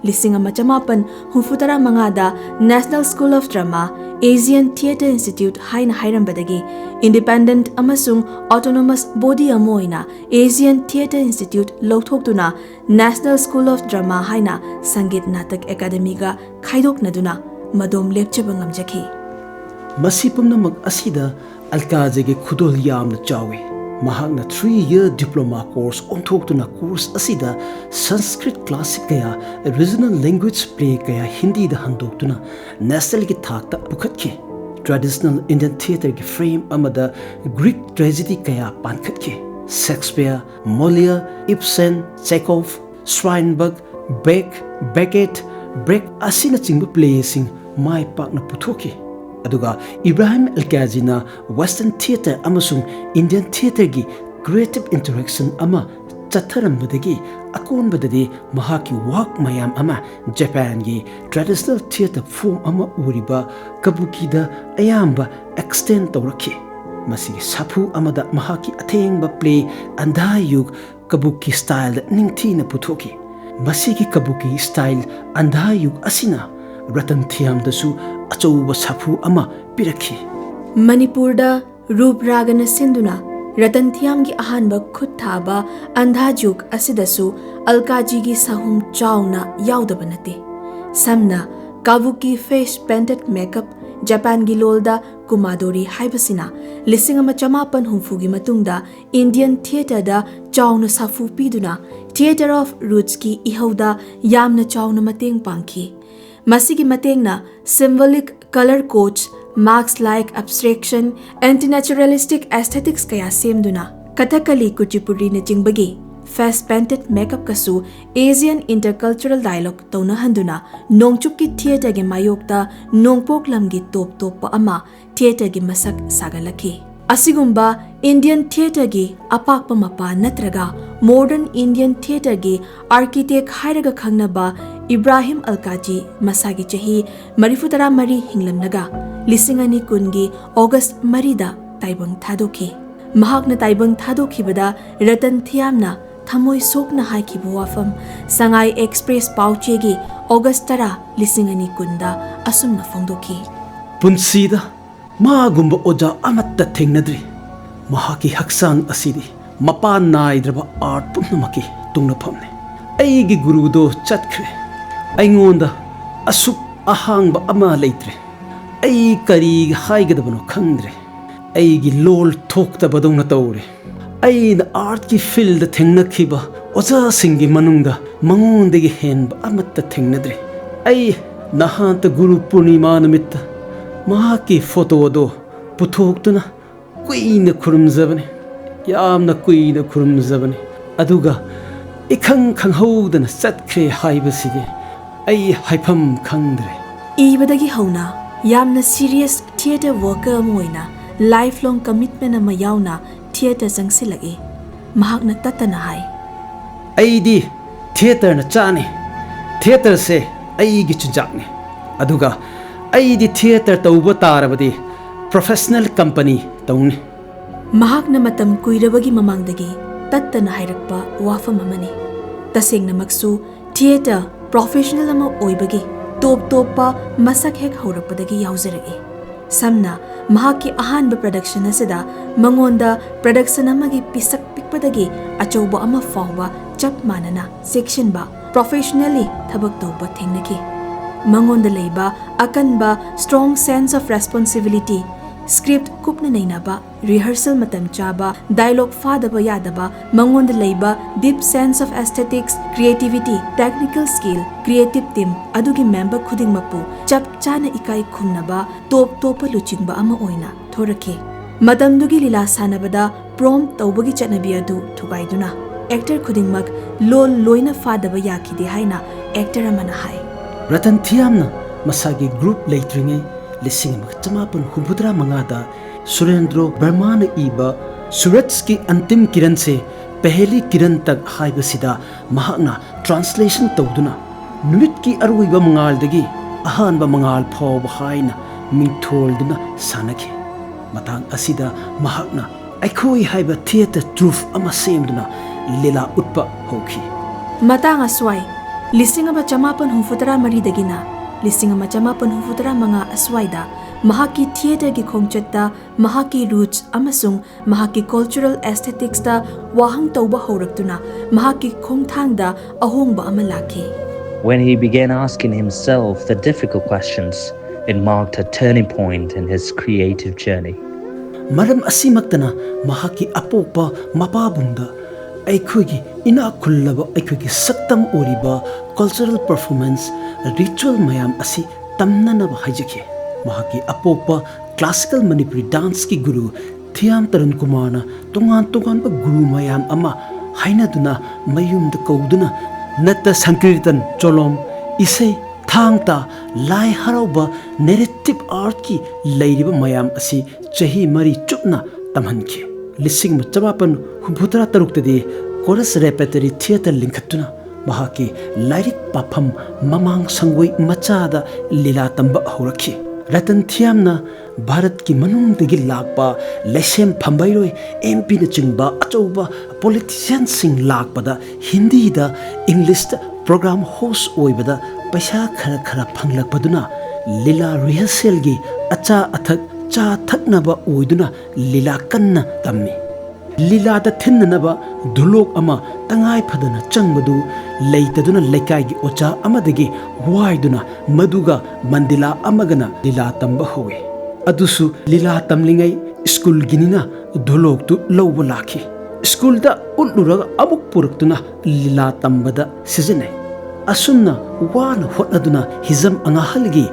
ꯂꯤꯁꯤꯡ ꯑꯃ ꯆꯃꯥꯄꯟ ꯍꯨꯝꯐꯨꯇꯔꯥ ꯃꯉꯥꯗ National School of Drama, Asian Theatre Institute ꯍꯥꯏꯅ ꯍꯥꯏꯔꯝꯕꯗꯒꯤ independent ꯑꯃꯁꯨꯡ autonomous body ꯑꯃ ꯑꯣꯏꯅ Asian Theatre Institute ꯂꯧꯊꯣꯛꯇꯨꯅ National School of Drama ꯍꯥꯏꯅ ꯁꯪꯒꯤꯠ ꯅꯥꯇꯛ ꯑꯦꯀꯥꯗꯃꯤꯒ ꯈꯥꯏꯗꯣꯛꯅꯗꯨꯅ ꯃꯗꯣꯝ ꯂꯦꯞꯆꯕ ꯉꯝꯖꯈꯤ꯫ ꯃꯁꯤ ꯄꯨꯝꯅꯃꯛ ꯑꯁꯤꯗ ꯑꯜꯀꯥꯖꯤꯒꯤ ꯈꯨꯗꯣꯜ ꯌꯥꯝꯅ ꯆꯥꯎꯏ꯫ ꯃꯍꯥꯛꯅ three year diploma course ꯑꯣꯟꯊꯣꯛꯇꯨꯅ course ꯑꯁꯤꯗ Sanskrit classic ꯀꯌꯥ, regional language play ꯀꯌꯥ ꯍꯤꯟꯗꯤꯗ ꯍꯟꯗꯣꯛꯇꯨꯅ nationalꯒꯤ ꯊꯥꯛꯇ ꯄꯨꯈꯠꯈꯤ꯫ Traditional Indian theatreꯒꯤ frame ꯑꯃꯗ Greek tragedy ꯀꯌꯥ ꯄꯥꯟꯈꯠꯈꯤ꯫ Shakespeare, Molière, Ibsen, Chekhov, Strindberg, Bach, Beckett, Brecht ꯑꯁꯤꯅꯆꯤꯡꯕ playꯁꯤꯡ ꯃꯥꯏ ꯄꯥꯛꯅ ꯄꯨꯊꯣꯛꯈꯤ꯫ ꯑꯗꯨꯒ ꯏꯕ꯭ꯔꯥꯍꯤꯝ ꯑꯦꯜꯀꯥꯖꯤꯅ Western theatre ꯑꯃꯁꯨꯡ Indian theatreꯒꯤ creative interaction ꯑꯃ ꯆꯠꯊꯔꯝꯕꯗꯒꯤ ꯑꯀꯣꯟꯕꯗꯗꯤ ꯃꯍꯥꯛꯀꯤ work ꯃꯌꯥꯝ ꯑꯃ ꯖꯄꯥꯟꯒꯤ traditional theatre form ꯑꯃ ꯑꯣꯏꯔꯤꯕ ꯀꯕꯨꯀꯤꯗ ꯑꯌꯥꯝꯕ extend ꯇꯧꯔꯛꯈꯤ꯫ ꯃꯁꯤꯒꯤ ꯁꯥꯐꯨ ꯑꯃꯗ ꯃꯍꯥꯛꯀꯤ ꯑꯊꯦꯡꯕ play ꯑꯟꯙꯥꯌꯨꯒ ꯀꯕꯨꯀꯤ styleꯗ ꯅꯤꯡꯊꯤꯅ ꯄꯨꯊꯣꯛꯈꯤ꯫ ꯃꯁꯤꯒꯤ ꯀꯕꯨꯀꯤ style ꯑꯟꯙꯥꯌꯨꯒ ꯑꯁꯤꯅ ꯔꯇꯟ ꯊꯤꯌꯥꯝꯗꯁꯨ ꯑꯆꯧꯕ ꯁꯥꯐꯨ ꯑꯃ ꯄꯤꯔꯛꯈꯤ꯫ ꯃꯅꯤꯄꯨꯔꯗ ꯔꯨꯞ ꯔꯥꯒꯅ ꯁꯤꯟꯗꯨꯅ ꯔꯇꯟ ꯊꯤꯌꯥꯝꯒꯤ ꯑꯍꯥꯟꯕ ꯈꯨꯠ ꯊꯥꯕ ꯑꯟꯙꯥꯖꯨꯛ ꯑꯁꯤꯗꯁꯨ ꯑꯜꯀꯥꯖꯤꯒꯤ ꯁꯥꯍꯨꯝ ꯆꯥꯎꯅ ꯌꯥꯎꯗꯕ ꯅꯠꯇꯦ꯫ ꯁꯝꯅ ꯀꯥꯕꯨꯀꯤ ꯐꯦꯁ ꯄꯦꯟꯇꯦꯠ ꯃꯦꯀꯞ, ꯖꯄꯥꯟꯒꯤ ꯂꯣꯜꯗ ꯀꯨꯃꯥꯗꯣꯔꯤ ꯍꯥꯏꯕꯁꯤꯅ ꯂꯤꯁꯤꯡ ꯑꯃ ꯆꯃꯥꯄꯟ ꯍꯨꯝꯐꯨꯒꯤ ꯃꯇꯨꯡꯗ ꯏꯟꯗꯤꯌꯟ ꯊꯤꯌꯦꯇꯔꯗ ꯆꯥꯎꯅ ꯁꯥꯐꯨ ꯄꯤꯗꯨꯅ Theatre of Rootsꯀꯤ ꯏꯍꯧꯗ ꯌꯥꯝꯅ ꯆꯥꯎꯅ ꯃꯇꯦꯡ ꯄꯥꯡꯈꯤ꯫ ꯃꯁꯤꯒꯤ ꯃꯇꯦꯡꯅ symbolic color codes, mask-like abstraction, anti-naturalistic aesthetics ꯀꯌꯥ ꯁꯦꯝꯗꯨꯅ ꯀꯊꯛꯀꯂꯤ, ꯀꯨꯆꯤꯄꯨꯔꯤꯅꯆꯤꯡꯕꯒꯤ face painted makeupꯀꯁꯨ Asian intercultural dialogue ꯇꯧꯅꯍꯟꯗꯨꯅ ꯅꯣꯡꯆꯨꯞꯀꯤ ꯊꯤꯌꯦꯇꯔꯒꯤ ꯃꯥꯌꯣꯛꯇ ꯅꯣꯡꯄꯣꯛ ꯂꯝꯒꯤ ꯇꯣꯞ ꯇꯣꯞꯄ ꯑꯃ ꯊꯤꯌꯦꯇꯔꯒꯤ ꯃꯁꯛ ꯁꯥꯒꯠꯂꯛꯈꯤ꯫ ꯑꯁꯤꯒꯨꯝꯕ ꯏꯟꯗꯤꯌꯟ ꯊꯤꯌꯦꯇꯔꯒꯤ ꯑꯄꯥꯛꯄ ꯃꯄꯥ ꯅꯠꯇ꯭ꯔꯒ modern Indian theatreꯒꯤ architect ꯍꯥꯏꯔꯒ ꯈꯪꯅꯕ ꯏꯕ꯭ꯔꯥꯍꯤꯝ ꯑꯜꯀꯥꯖꯤ ꯃꯁꯥꯒꯤ ꯆꯍꯤ ꯃꯔꯤꯐꯨ ꯇꯔꯥ ꯃꯔꯤ ꯍꯤꯡꯂꯝꯂꯒ ꯂꯤꯁꯤꯡ ꯑꯅꯤ ꯀꯨꯟꯒꯤ ꯑꯣꯒꯁ ꯃꯔꯤꯗ ꯇꯥꯏꯕꯪ ꯊꯥꯗꯣꯛꯈꯤ꯫ ꯃꯍꯥꯛꯅ ꯇꯥꯏꯕꯪ ꯊꯥꯗꯣꯛꯈꯤꯕꯗ ꯔꯇꯟ ꯊꯤꯌꯥꯝꯅ ꯊꯃꯣꯏ ꯁꯣꯛꯅ ꯍꯥꯏꯈꯤꯕ ꯋꯥꯐꯝ ꯁꯉꯥꯏ ꯑꯦꯛꯁꯄ꯭ꯔꯦꯁ ꯄꯥꯎꯆꯦꯒꯤ ꯑꯣꯒꯁ ꯇꯔꯥ, ꯂꯤꯁꯤꯡ ꯑꯅꯤ ꯀꯨꯟꯗ ꯑꯁꯨꯝꯅ ꯐꯣꯡꯗꯣꯛꯈꯤ꯫ ꯄꯨꯟꯁꯤꯗ ꯃꯥꯒꯨꯝꯕ ꯑꯣꯖꯥ ꯑꯃꯠꯇ ꯊꯦꯡꯅꯗ꯭ꯔꯤ꯫ ꯃꯍꯥꯛꯀꯤ ꯍꯛꯆꯥꯡ ꯑꯁꯤꯗꯤ ꯃꯄꯥꯟ ꯅꯥꯏꯗ꯭ꯔꯕ ꯑꯥꯔꯠ ꯄꯨꯝꯅꯃꯛꯀꯤ ꯇꯨꯡꯂꯐꯝꯅꯤ꯫ ꯑꯩꯒꯤ ꯒꯨꯔꯨꯗꯣ ꯆꯠꯈ꯭ꯔꯦ꯫ ꯑꯩꯉꯣꯟꯗ ꯑꯁꯨꯛ ꯑꯍꯥꯡꯕ ꯑꯃ ꯂꯩꯇ꯭ꯔꯦ꯫ ꯑꯩ ꯀꯔꯤ ꯍꯥꯏꯒꯗꯕꯅꯣ ꯈꯪꯗ꯭ꯔꯦ꯫ ꯑꯩꯒꯤ ꯂꯣꯜ ꯊꯣꯛꯇꯕꯗꯧꯅ ꯇꯧꯔꯦ꯫ ꯑꯩꯅ ꯑꯥꯔꯠꯀꯤ ꯐꯤꯜꯗ ꯊꯦꯡꯅꯈꯤꯕ ꯑꯣꯖꯥꯁꯤꯡꯒꯤ ꯃꯅꯨꯡꯗ ꯃꯉꯣꯟꯗꯒꯤ ꯍꯦꯟꯕ ꯑꯃꯠꯇ ꯊꯦꯡꯅꯗ꯭ꯔꯤ꯫ ꯑꯩ ꯅꯍꯥꯟꯇ ꯒꯨꯔꯨ ꯄꯨꯔꯅꯤꯃꯥ ꯅꯨꯃꯤꯠꯇ ꯃꯍꯥꯛꯀꯤ ꯐꯣꯇꯣ ꯑꯗꯣ ꯄꯨꯊꯣꯛꯇꯨꯅ ꯀꯨꯏꯅ ꯈꯨꯔꯨꯝꯖꯕꯅꯤ, ꯌꯥꯝꯅ ꯀꯨꯏꯅ ꯈꯨꯔꯨꯝꯖꯕꯅꯤ꯫ ꯑꯗꯨꯒ ꯏꯈꯪ ꯈꯪꯍꯧꯗꯅ ꯆꯠꯈ꯭ꯔꯦ ꯍꯥꯏꯕꯁꯤꯗꯤ ꯑꯩ ꯍꯥꯏꯐꯝ ꯈꯪꯗ꯭ꯔꯦ꯫ ꯏꯕꯗꯒꯤ ꯍꯧꯅ ꯌꯥꯝꯅ serious theatre worker ꯑꯃ ꯑꯣꯏꯅ lifelong commitment ꯑꯃ ꯌꯥꯎꯅ ꯊꯤꯌꯦꯇꯔ ꯆꯪꯁꯤꯜꯂꯛꯏ꯫ ꯃꯍꯥꯛꯅ ꯇꯠꯇꯅ ꯍꯥꯏ, "ꯑꯩꯗꯤ ꯊꯤꯌꯦꯇꯔꯅ ꯆꯥꯅꯤ꯫ ꯊꯤꯌꯦꯇꯔꯁꯦ ꯑꯩꯒꯤ ꯆꯤꯟꯖꯥꯛꯅꯤ꯫ ꯑꯗꯨꯒ ꯑꯩꯗꯤ ꯊꯤꯌꯦꯇꯔ ꯇꯧꯕ ꯇꯥꯔꯕꯗꯤ professional company ꯇꯧꯅꯤ"꯫ ꯃꯍꯥꯛꯅ ꯃꯇꯝ ꯀꯨꯏꯔꯕꯒꯤ ꯃꯃꯥꯡꯗꯒꯤ ꯇꯠꯇꯅ ꯍꯥꯏꯔꯛꯄ ꯋꯥꯐꯝ ꯑꯃꯅꯤ꯫ ꯇꯁꯦꯡꯅꯃꯛꯁꯨ ꯊꯤꯌꯦꯇꯔ professional ꯑꯃ ꯑꯣꯏꯕꯒꯤ ꯇꯣꯞ ꯇꯣꯞꯄ ꯃꯁꯛ ꯍꯦꯛ ꯍꯧꯔꯛꯄꯗꯒꯤ ꯌꯥꯎꯖꯔꯛꯏ꯫ ꯁꯝꯅ, ꯃꯍꯥꯛꯀꯤ ꯑꯍꯥꯟꯕ production ꯑꯁꯤꯗ ꯃꯉꯣꯟꯗ production ꯑꯃꯒꯤ ꯄꯤꯁꯛ ꯄꯤꯛꯄꯗꯒꯤ ꯑꯆꯧꯕ ꯑꯃ ꯐꯥꯎꯕ ꯆꯞ ꯃꯥꯟꯅꯅ ꯆꯦꯛꯁꯤꯟꯕ, professionally ꯊꯕꯛ ꯇꯧꯕ ꯊꯦꯡꯅꯈꯤ꯫ ꯃꯉꯣꯟꯗ ꯂꯩꯕ ꯑꯀꯟꯕ strong sense of responsibility, script ꯀꯨꯞꯅ ꯅꯩꯅꯕ, rehearsal ꯃꯇꯝ ꯆꯥꯕ, dialogue ꯐꯥꯗꯕ ꯌꯥꯗꯕ, ꯃꯉꯣꯟꯗ ꯂꯩꯕ deep sense of aesthetics, creativity, technical skill, creative team ꯑꯗꯨꯒꯤ member ꯈꯨꯗꯤꯡꯃꯛꯄꯨ ꯆꯞ ꯆꯥꯅ ꯏꯀꯥꯏ ꯈꯨꯝꯅꯕ ꯇꯣꯞ ꯇꯣꯞꯄ ꯂꯨꯆꯤꯡꯕ ꯑꯃ ꯑꯣꯏꯅ ꯊꯣꯔꯛꯈꯤ꯫ ꯃꯇꯝꯗꯨꯒꯤ ꯂꯤꯂꯥ ꯁꯥꯟꯅꯕꯗ prompt ꯇꯧꯕꯒꯤ ꯆꯠꯅꯕꯤ ꯑꯗꯨ ꯊꯨꯒꯥꯏꯗꯨꯅ actor ꯈꯨꯗꯤꯡꯃꯛ ꯂꯣꯜ ꯂꯣꯏꯅ ꯐꯥꯗꯕ ꯌꯥꯈꯤꯗꯦ ꯍꯥꯏꯅ actor ꯑꯃꯅ ꯍꯥꯏ꯫ ꯔꯇꯟ ꯊꯤꯌꯥꯝꯅ ꯃꯁꯥꯒꯤ group ꯂꯩꯇ꯭ꯔꯤꯉꯩ ꯂꯤꯁꯤꯡ ꯑꯃꯒ ꯆꯃꯥꯄꯟ ꯍꯨꯝꯐꯨꯇꯔꯥ ꯃꯉꯥꯗ ꯁꯨꯔꯦꯟꯗ꯭ꯔꯣ ꯕꯔꯃꯥꯅ ꯏꯕ ꯁꯨꯔꯖꯀꯤ ꯑꯟꯇꯤꯝ ꯀꯤꯔꯟꯁꯦ ꯄꯦꯍꯦꯂꯤ ꯀꯤꯔꯟ ꯇꯛ ꯍꯥꯏꯕꯁꯤꯗ ꯃꯍꯥꯛꯅ translation ꯇꯧꯗꯨꯅ ꯅꯨꯃꯤꯠꯀꯤ ꯑꯔꯣꯏꯕ ꯃꯉꯥꯜꯗꯒꯤ ꯑꯍꯥꯟꯕ ꯃꯉꯥꯜ ꯐꯥꯎꯕ ꯍꯥꯏꯅ ꯃꯤꯡꯊꯣꯜꯗꯨꯅ ꯁꯥꯟꯅꯈꯤ꯫ ꯃꯇꯥꯡ ꯑꯁꯤꯗ ꯃꯍꯥꯛꯅ ꯑꯩꯈꯣꯏ ꯍꯥꯏꯕ theatre troupe ꯑꯃ ꯁꯦꯝꯗꯨꯅ ꯂꯤꯂꯥ ꯎꯠꯄ ꯍꯧꯈꯤ꯫ ꯃꯇꯥꯡ ꯑꯁ꯭ꯋꯥꯏ, ꯂꯤꯁꯤꯡ ꯑꯃ ꯆꯃꯥꯄꯟ ꯍꯨꯝꯐꯨꯇꯔꯥ ꯃꯔꯤꯗꯒꯤꯅ ꯂꯤꯁꯤꯡ ꯑꯃ ꯆꯃꯥꯄꯟ ꯍꯨꯝꯐꯨꯇꯔꯥ ꯃꯉꯥ ꯑꯁ꯭ꯋꯥꯏꯗ ꯃꯍꯥꯛꯀꯤ theatreꯒꯤ ꯈꯣꯡꯆꯠꯇ ꯃꯍꯥꯛꯀꯤ roots ꯑꯃꯁꯨꯡ ꯃꯍꯥꯛꯀꯤ cultural aestheticsꯇ ꯋꯥꯍꯪ ꯇꯧꯕ ꯍꯧꯔꯛꯇꯨꯅ ꯃꯍꯥꯛꯀꯤ ꯈꯣꯡꯊꯥꯡꯗ ꯑꯍꯣꯡꯕ ꯑꯃ ꯂꯥꯛꯈꯤ꯫ When he began asking himself the difficult questions, it marked a turning point in his creative journey. ꯃꯔꯝ ꯑꯁꯤꯃꯛꯇꯅ ꯃꯍꯥꯛꯀꯤ ꯑꯄꯣꯛꯄ ꯃꯄꯥꯕꯨꯡꯗ ꯑꯩꯈꯣꯏꯒꯤ ꯏꯅꯥꯛ ꯈꯨꯜꯂꯕ ꯑꯩꯈꯣꯏꯒꯤ ꯁꯛꯇꯝ ꯑꯣꯏꯔꯤꯕ cultural performance, ritual ꯃꯌꯥꯝ ꯑꯁꯤ ꯇꯝꯅꯅꯕ ꯍꯥꯏꯖꯈꯤ꯫ ꯃꯍꯥꯛꯀꯤ ꯑꯄꯣꯛꯄ classical Manipuri danceꯀꯤ ꯒꯨꯔꯨ ꯊꯤꯌꯥꯝ ꯇꯔꯨꯟ ꯀꯨꯃꯥꯔꯅ ꯇꯣꯉꯥꯟ ꯇꯣꯉꯥꯟꯕ ꯒꯨꯔꯨ ꯃꯌꯥꯝ ꯑꯃ ꯍꯥꯏꯅꯗꯨꯅ ꯃꯌꯨꯝꯗ ꯀꯧꯗꯨꯅ ꯅꯠꯇ ꯁꯪꯀꯤꯔꯇꯟ, ꯆꯣꯂꯣꯝ, ꯏꯁꯩ, ꯊꯥꯡ ꯇꯥ, ꯂꯥꯏ ꯍꯔꯥꯎꯕ, narrative artꯀꯤ ꯂꯩꯔꯤꯕ ꯃꯌꯥꯝ ꯑꯁꯤ ꯆꯍꯤ ꯃꯔꯤ ꯆꯨꯞꯅ ꯇꯝꯍꯟꯈꯤ꯫ ꯂꯤꯁꯤꯡ ꯑꯃ ꯆꯃꯥꯄꯟ ꯍꯨꯝꯐꯨꯇꯔꯥ ꯇꯔꯨꯛꯇꯗꯤ Chorus Repertory Theatre ꯂꯤꯡꯈꯠꯇꯨꯅ ꯃꯍꯥꯛꯀꯤ ꯂꯥꯏꯔꯤꯛ ꯄꯥꯐꯝ ꯃꯃꯥꯡ ꯁꯪꯒꯣꯏ ꯃꯆꯥꯗ ꯂꯤꯂꯥ ꯇꯝꯕ ꯍꯧꯔꯛꯈꯤ꯫ ꯔꯇꯟ ꯊꯤꯌꯥꯝꯅ ꯚꯥꯔꯠꯀꯤ ꯃꯅꯨꯡꯗꯒꯤ ꯂꯥꯛꯄ ꯂꯩꯁꯦꯝ ꯐꯝꯕꯩꯔꯣꯏ, ꯑꯦꯝ ꯄꯤꯅꯆꯤꯡꯕ ꯑꯆꯧꯕ politicianꯁꯤꯡ ꯂꯥꯛꯄꯗ ꯍꯤꯟꯗꯤꯗ, ꯏꯪꯂꯤꯁꯇ program host ꯑꯣꯏꯕꯗ ꯄꯩꯁꯥ ꯈꯔ ꯈꯔ ꯐꯪꯂꯛꯄꯗꯨꯅ ꯂꯤꯂꯥ ꯔꯤꯍꯔꯁꯦꯜꯒꯤ ꯑꯆꯥ ꯑꯊꯛ ꯆꯥ ꯊꯛꯅꯕ ꯑꯣꯏꯗꯨꯅ ꯂꯤꯂꯥ ꯀꯟꯅ ꯇꯝꯃꯤ꯫ ꯂꯤꯂꯥꯗ ꯊꯤꯟꯅꯅꯕ ꯙꯨꯂꯣꯛ ꯑꯃ ꯇꯉꯥꯏ ꯐꯗꯅ ꯆꯪꯕꯗꯨ ꯂꯩꯇꯗꯨꯅ ꯂꯩꯀꯥꯏꯒꯤ ꯑꯣꯖꯥ ꯑꯃꯗꯒꯤ ꯋꯥꯏꯗꯨꯅ ꯃꯗꯨꯒ ꯃꯟꯗꯤꯂꯥ ꯑꯃꯒꯅ ꯂꯤꯂꯥ ꯇꯝꯕ ꯍꯧꯏ꯫ ꯑꯗꯨꯁꯨ ꯂꯤꯂꯥ ꯇꯝꯂꯤꯉꯩ ꯁ꯭ꯀꯨꯜꯒꯤꯅꯤꯅ ꯙꯨꯂꯣꯛꯇꯨ ꯂꯧꯕ ꯂꯥꯛꯈꯤ꯫ ꯁ꯭ꯀꯨꯜꯗ ꯎꯠꯂꯨꯔꯒ ꯑꯃꯨꯛ ꯄꯨꯔꯛꯇꯨꯅ ꯂꯤꯂꯥ ꯇꯝꯕꯗ ꯁꯤꯖꯤꯟꯅꯩ꯫ ꯑꯁꯨꯝꯅ ꯋꯥꯅ ꯍꯣꯠꯅꯗꯨꯅ ꯍꯤꯖꯝ ꯑꯉꯥꯍꯜꯒꯤ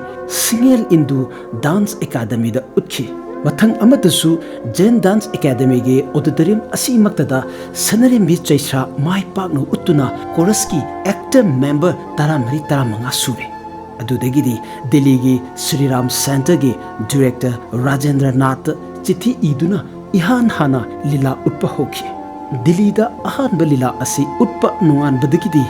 ꯁꯤꯡꯍꯦꯜ ꯏꯟꯗꯨ ꯗꯥꯟꯁ ꯑꯦꯀꯥꯗꯃꯤꯗ ꯎꯠꯈꯤ꯫ ꯃꯊꯪ ꯑꯃꯗꯁꯨ ꯖꯦꯟ ꯗꯥꯟꯁ ꯑꯦꯀꯥꯗꯃꯤꯒꯤ ꯑꯣꯗꯤꯇꯣꯔꯤꯌꯝ ꯑꯁꯤꯃꯛꯇꯗ ꯁꯅꯔꯦꯝꯕꯤ ꯆꯩꯁ꯭ꯔꯥ ꯃꯥꯏ ꯄꯥꯛꯅ ꯎꯠꯇꯨꯅ ꯀꯣꯔꯁꯀꯤ ꯑꯦꯛꯇꯔ ꯃꯦꯝꯕꯔ ꯇꯔꯥꯃꯔꯤ ꯇꯔꯥꯃꯉꯥ ꯁꯨꯔꯦ꯫ ꯑꯗꯨꯗꯒꯤꯗꯤ ꯗꯤꯜꯂꯤꯒꯤ ꯁ꯭ꯔꯤꯔꯥꯝ ꯁꯦꯟꯇꯔꯒꯤ ꯗꯤꯔꯦꯛꯇꯔ ꯔꯥꯖꯦꯟꯗ꯭ꯔ ꯅꯥꯊꯇ ꯆꯤꯊꯤ ꯏꯗꯨꯅ ꯏꯍꯥꯟ ꯍꯥꯟꯅ ꯂꯤꯂꯥ ꯎꯠꯄ ꯍꯧꯈꯤ꯫ ꯗꯤꯜꯂꯤꯗ ꯑꯍꯥꯟꯕ ꯂꯤꯂꯥ ꯑꯁꯤ ꯎꯠꯄ ꯅꯣꯡꯉꯥꯟꯕꯗꯒꯤꯗꯤ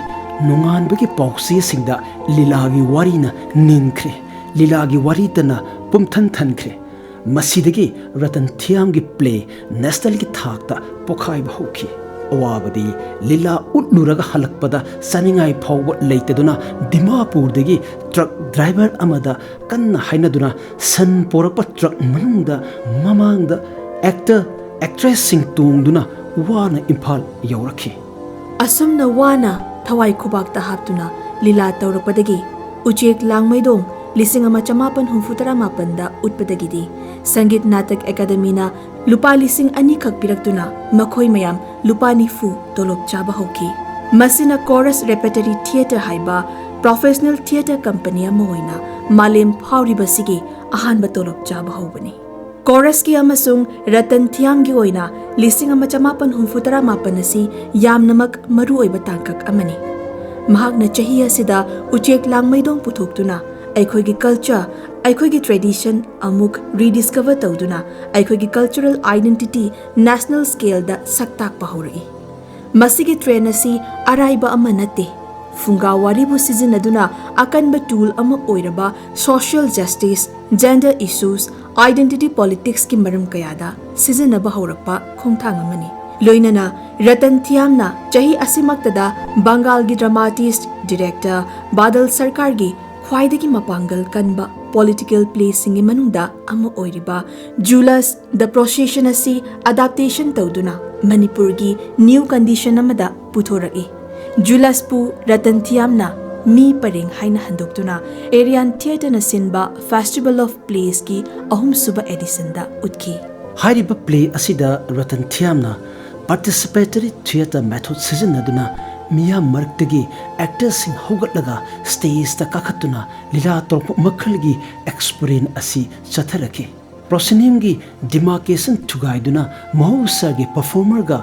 ꯅꯣꯡꯉꯥꯟꯕꯒꯤ ꯄꯥꯎꯆꯦꯁꯤꯡꯗ ꯂꯤꯂꯥꯒꯤ ꯋꯥꯔꯤꯅ ꯅꯤꯟꯈ꯭ꯔꯦ꯫ ꯂꯤꯂꯥꯒꯤ ꯋꯥꯔꯤꯇꯅ ꯄꯨꯝꯊꯟ ꯊꯟꯈ꯭ꯔꯦ꯫ ꯃꯁꯤꯗꯒꯤ ꯔꯇꯟ ꯊꯤꯌꯥꯝꯒꯤ ꯄ꯭ꯂꯦ ꯅꯦꯁꯅꯦꯜꯒꯤ ꯊꯥꯛꯇ ꯄꯣꯈꯥꯏꯕ ꯍꯧꯈꯤ꯫ ꯑꯋꯥꯕꯗꯤ ꯂꯤꯂꯥ ꯎꯠꯂꯨꯔꯒ ꯍꯜꯂꯛꯄꯗ ꯆꯥꯅꯤꯡꯉꯥꯏ ꯐꯥꯎꯕ ꯂꯩꯇꯗꯨꯅ ꯗꯤꯃꯥꯄꯨꯔꯗꯒꯤ ꯇ꯭ꯔꯛ ꯗ꯭ꯔꯥꯏꯚꯔ ꯑꯃꯗ ꯀꯟꯅ ꯍꯥꯏꯅꯗꯨꯅ ꯁꯟ ꯄꯣꯔꯛꯄ ꯇ꯭ꯔꯛ ꯃꯅꯨꯡꯗ ꯃꯃꯥꯡꯗ ꯑꯦꯛꯇꯔ ꯑꯦꯛꯇ꯭ꯔꯦꯁꯁꯤꯡ ꯇꯣꯡꯗꯨꯅ ꯋꯥꯅ ꯏꯝꯐꯥꯜ ꯌꯧꯔꯛꯈꯤ꯫ ꯑꯁꯨꯝꯅ ꯋꯥꯅ ꯊꯋꯥꯏ ꯈꯨꯕꯥꯛꯇ ꯍꯥꯞꯇꯨꯅ ꯂꯤꯂꯥ ꯇꯧꯔꯛꯄꯗꯒꯤ ꯎꯆꯦꯛ ꯂꯥꯡꯃꯩꯗꯣꯡ ꯂꯤꯁꯤꯡ ꯑꯃ ꯆꯃꯥꯄꯟ ꯍꯨꯝꯐꯨ ꯇꯔꯥ ꯃꯥꯄꯟꯗ ꯎꯠꯄꯗꯒꯤꯗꯤ ꯁꯪꯒꯤꯠ ꯅꯥꯇꯛ ꯑꯦꯀꯥꯗꯃꯤꯅ ꯂꯨꯄꯥ ꯂꯤꯁꯤꯡ ꯑꯅꯤꯈꯛ ꯄꯤꯔꯛꯇꯨꯅ ꯃꯈꯣꯏ ꯃꯌꯥꯝ ꯂꯨꯄꯥ ꯅꯤꯐꯨ ꯇꯣꯂꯣꯞ ꯆꯥꯕ ꯍꯧꯈꯤ꯫ ꯃꯁꯤꯅ ꯀꯣꯔꯁ ꯔꯦꯄꯦꯇꯔꯤ ꯊꯤꯌꯦꯇꯔ ꯍꯥꯏꯕ ꯄ꯭ꯔꯣꯐꯦꯁꯅꯦꯜ ꯊꯤꯌꯦꯇꯔ ꯀꯝꯄꯅꯤ ꯑꯃ ꯑꯣꯏꯅ ꯃꯥꯂꯦꯝ ꯐꯥꯎꯔꯤꯕꯁꯤꯒꯤ ꯑꯍꯥꯟꯕ ꯇꯣꯂꯣꯞ ꯆꯥꯕ ꯍꯧꯕꯅꯤ꯫ ꯀꯣꯔꯁꯀꯤ ꯑꯃꯁꯨꯡ ꯔꯇꯟ ꯊꯤꯌꯥꯝꯒꯤ ꯑꯣꯏꯅ ꯂꯤꯁꯤꯡ ꯑꯃ ꯆꯃꯥꯄꯟ ꯍꯨꯝꯐꯨ ꯇꯔꯥ ꯃꯥꯄꯟ ꯑꯁꯤ ꯌꯥꯝꯅꯃꯛ ꯃꯔꯨꯑꯣꯏꯕ ꯇꯥꯡꯀꯛ ꯑꯃꯅꯤ꯫ ꯃꯍꯥꯛꯅ ꯆꯍꯤ ꯑꯁꯤꯗ ꯎꯆꯦꯛ ꯂꯥꯡꯃꯩꯗꯣꯡ ꯄꯨꯊꯣꯛꯇꯨꯅ ꯑꯩꯈꯣꯏꯒꯤ ꯀꯜꯆꯔ, ꯑꯩꯈꯣꯏꯒꯤ ꯇ꯭ꯔꯦꯗꯤꯁꯟ ꯑꯃꯨꯛ ꯔꯤꯗꯤꯁꯀꯚꯔ ꯇꯧꯗꯨꯅ ꯑꯩꯈꯣꯏꯒꯤ ꯀꯜꯆꯔꯦꯜ ꯑꯥꯏꯗꯦꯟꯇꯤꯇꯤ ꯅꯦꯁꯅꯦꯜ ꯁ꯭ꯀꯦꯜꯗ ꯁꯛ ꯇꯥꯛꯄ ꯍꯧꯔꯛꯏ꯫ ꯃꯁꯤꯒꯤ ꯇ꯭ꯔꯦꯟ ꯑꯁꯤ ꯑꯔꯥꯏꯕ ꯑꯃ ꯅꯠꯇꯦ꯫ ꯐꯨꯡꯒꯥ ꯋꯥꯔꯤꯕꯨ ꯁꯤꯖꯤꯟꯅꯗꯨꯅ ꯑꯀꯟꯕ ꯇꯨꯜ ꯑꯃ ꯑꯣꯏꯔꯕ social justice, gender issues, identity ꯄꯣꯂꯤꯇꯤꯛꯁꯀꯤ ꯃꯔꯝ ꯀꯌꯥꯗ ꯁꯤꯖꯤꯟꯅꯕ ꯍꯧꯔꯛꯄ ꯈꯣꯡꯊꯥꯡ ꯑꯃꯅꯤ꯫ ꯂꯣꯏꯅꯅ ꯔꯇꯟ ꯊꯤꯌꯥꯝꯅ ꯆꯍꯤ ꯑꯁꯤꯃꯛꯇꯗ ꯕꯪꯒꯥꯜꯒꯤ dramatist director ꯕꯥꯗꯜ ꯁꯔꯀꯥꯔꯒꯤ ꯈ꯭ꯋꯥꯏꯗꯒꯤ ꯃꯄꯥꯡꯒꯜ ꯀꯟꯕ political playꯁꯤꯡꯒꯤ ꯃꯅꯨꯡꯗ ꯑꯃ ꯑꯣꯏꯔꯤꯕ Jullus the Procession ꯑꯁꯤ adaptation ꯇꯧꯗꯨꯅ ꯃꯅꯤꯄꯨꯔꯒꯤ new condition ꯑꯃꯗ ꯄꯨꯊꯣꯔꯛꯏ꯫ Jullusꯄꯨ ꯔꯇꯟ ꯊꯤꯌꯥꯝꯅ ꯃꯤ ꯄꯔꯦꯡ ꯍꯥꯏꯅ ꯍꯟꯗꯣꯛꯇꯨꯅ Aryan Theatreꯅ ꯁꯤꯟꯕ Festival of Playsꯀꯤ ꯑꯍꯨꯝꯁꯨꯕ editionꯗ ꯎꯠꯈꯤ꯫ ꯍꯥꯏꯔꯤꯕ play ꯑꯁꯤꯗ ꯔꯇꯟ ꯊꯤꯌꯥꯝꯅ participatory theatre method ꯁꯤꯖꯤꯟꯅꯗꯨꯅ ꯃꯤꯌꯥꯝ ꯃꯔꯛꯇꯒꯤ actorꯁꯤꯡ ꯍꯧꯒꯠꯂꯒ stageꯇ ꯀꯥꯈꯠꯇꯨꯅ ꯂꯤꯂꯥ ꯇꯧꯔꯛꯄ ꯃꯈꯜꯒꯤ experiment ꯑꯁꯤ ꯆꯠꯊꯔꯛꯈꯤ꯫ Prosceniumꯒꯤ demarcation ꯊꯨꯒꯥꯏꯗꯨꯅ ꯃꯍꯧꯁꯥꯒꯤ performerꯒ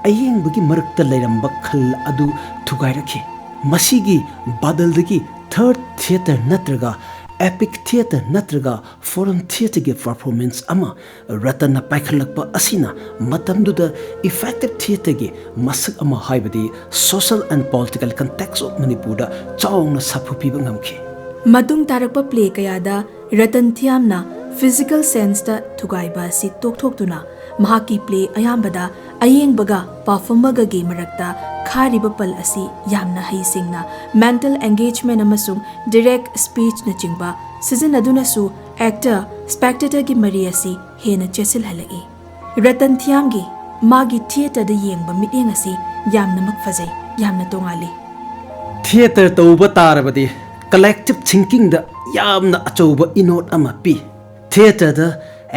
ꯑꯌꯦꯡꯕꯒꯤ ꯃꯔꯛꯇ ꯂꯩꯔꯝꯕ ꯈꯜ ꯑꯗꯨ ꯊꯨꯒꯥꯏꯔꯛꯈꯤ꯫ ꯃꯁꯤꯒꯤ ꯕꯥꯗꯜꯗꯒꯤ third theatre ꯅꯠꯇ꯭ꯔꯒ epic theatre ꯅꯠꯇ꯭ꯔꯒ forum theatreꯒꯤ performance ꯑꯃ ꯔꯇꯟꯅ ꯄꯥꯏꯈꯠꯂꯛꯄ ꯑꯁꯤꯅ ꯃꯇꯝꯗꯨꯗ effective theatreꯒꯤ ꯃꯁꯛ ꯑꯃ, ꯍꯥꯏꯕꯗꯤ social and political context of ꯃꯅꯤꯄꯨꯔꯗ ꯆꯥꯎꯅ ꯁꯥꯐꯨ ꯄꯤꯕ ꯉꯝꯈꯤ꯫ ꯃꯇꯨꯡ ꯇꯥꯔꯛꯄ play ꯀꯌꯥꯗ ꯔꯇꯟ ꯊꯤꯌꯥꯝꯅ physical senseꯇ ꯊꯨꯒꯥꯏꯕ ꯑꯁꯤ ꯇꯣꯛꯊꯣꯛꯇꯨꯅ ꯃꯍꯥꯛꯀꯤ play ꯑꯌꯥꯝꯕꯗ ꯑꯌꯦꯡꯕꯒ performerꯒꯒꯤ ꯃꯔꯛꯇ ꯈꯥꯔꯤꯕ ꯄꯜ ꯑꯁꯤ ꯌꯥꯝꯅ ꯍꯩꯁꯤꯡꯅ mental engagement ꯑꯃꯁꯨꯡ direct speechꯅꯆꯤꯡꯕ ꯁꯤꯖꯤꯟꯅꯗꯨꯅꯁꯨ actor spectatorꯒꯤ ꯃꯔꯤ ꯑꯁꯤ ꯍꯦꯟꯅ ꯆꯦꯠꯁꯤꯜꯍꯜꯂꯛꯏ꯫ ꯔꯇꯟ ꯊꯤꯌꯥꯝꯒꯤ ꯃꯥꯒꯤ theatreꯗ ꯌꯦꯡꯕ ꯃꯤꯠꯌꯦꯡ ꯑꯁꯤ ꯌꯥꯝꯅꯃꯛ ꯐꯖꯩ, ꯌꯥꯝꯅ ꯇꯣꯉꯥꯜꯂꯤ꯫ Theatre ꯇꯧꯕ ꯇꯥꯔꯕꯗꯤ collective thinkingꯗ ꯌꯥꯝꯅ ꯑꯆꯧꯕ ꯏꯅꯣꯠ ꯑꯃ ꯄꯤ꯫ Theatreꯗ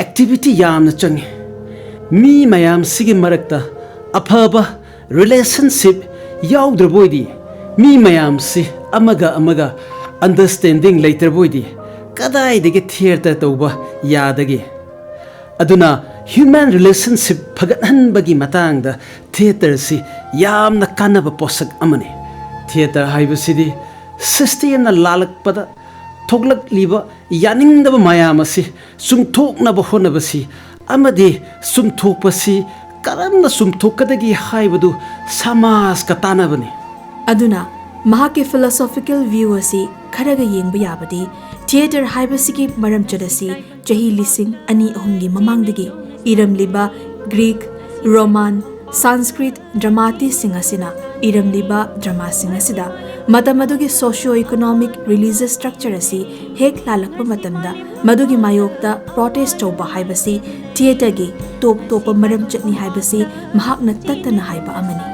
activity ꯌꯥꯝꯅ ꯆꯪꯉꯤ꯫ ꯃꯤ ꯃꯌꯥꯝꯁꯤꯒꯤ ꯃꯔꯛꯇ ꯑꯐꯕ relationship ꯌꯥꯎꯗ꯭ꯔꯕꯣꯏꯗꯤ, ꯃꯤ ꯃꯌꯥꯝꯁꯤ ꯑꯃꯒ ꯑꯃꯒ understanding ꯂꯩꯇ꯭ꯔꯕꯣꯏꯗꯤ ꯀꯗꯥꯏꯗꯒꯤ theatre ꯇꯧꯕ ꯌꯥꯗꯒꯦ? ꯑꯗꯨꯅ human relationship ꯐꯒꯠꯍꯟꯕꯒꯤ ꯃꯇꯥꯡꯗ theatreꯁꯤ ꯌꯥꯝꯅ ꯀꯥꯟꯅꯕ ꯄꯣꯠꯁꯛ ꯑꯃꯅꯤ꯫ Theatre ꯍꯥꯏꯕꯁꯤꯗꯤ systemꯅ ꯂꯥꯜꯂꯛꯄꯗ ꯊꯣꯛꯂꯛꯂꯤꯕ ꯌꯥꯅꯤꯡꯗꯕ ꯃꯌꯥꯝ ꯑꯁꯤ ꯆꯨꯝꯊꯣꯛꯅꯕ ꯍꯣꯠꯅꯕꯁꯤ ꯑꯃꯗꯤ ꯆꯨꯝꯊꯣꯛꯄꯁꯤ ꯀꯔꯝꯅ ꯆꯨꯝꯊꯣꯛꯀꯗꯒꯦ ꯍꯥꯏꯕꯗꯨ ꯁꯃꯥꯖꯀ ꯇꯥꯟꯅꯕꯅꯤ꯫ ꯑꯗꯨꯅ ꯃꯍꯥꯛꯀꯤ philosophical view ꯑꯁꯤ ꯈꯔꯒ ꯌꯦꯡꯕ ꯌꯥꯕꯗꯤ theatre ꯍꯥꯏꯕꯁꯤꯒꯤ ꯃꯔꯝꯆꯠ ꯑꯁꯤ ꯆꯍꯤ ꯂꯤꯁꯤꯡ ꯑꯅꯤ ꯑꯍꯨꯝꯒꯤ ꯃꯃꯥꯡꯗꯒꯤ ꯏꯔꯝꯂꯤꯕ Greek, Roman, ꯁꯪꯁꯀ꯭ꯔꯤꯠ ꯗ꯭ꯔꯃꯥꯇꯤꯁꯁꯤꯡ ꯑꯁꯤꯅ ꯏꯔꯝꯂꯤꯕ ꯗ꯭ꯔꯃꯥꯁꯤꯡ ꯑꯁꯤꯗ ꯃꯇꯝ ꯑꯗꯨꯒꯤ socio-economic religious structure ꯑꯁꯤ ꯍꯦꯛ ꯂꯥꯜꯂꯛꯄ ꯃꯇꯝꯗ ꯃꯗꯨꯒꯤ ꯃꯥꯌꯣꯛꯇ protest ꯇꯧꯕ ꯍꯥꯏꯕꯁꯤ theatreꯒꯤ ꯇꯣꯞ ꯇꯣꯞꯄ ꯃꯔꯝꯆꯠꯅꯤ ꯍꯥꯏꯕꯁꯤ ꯃꯍꯥꯛꯅ ꯇꯠꯇꯅ ꯍꯥꯏꯕ ꯑꯃꯅꯤ꯫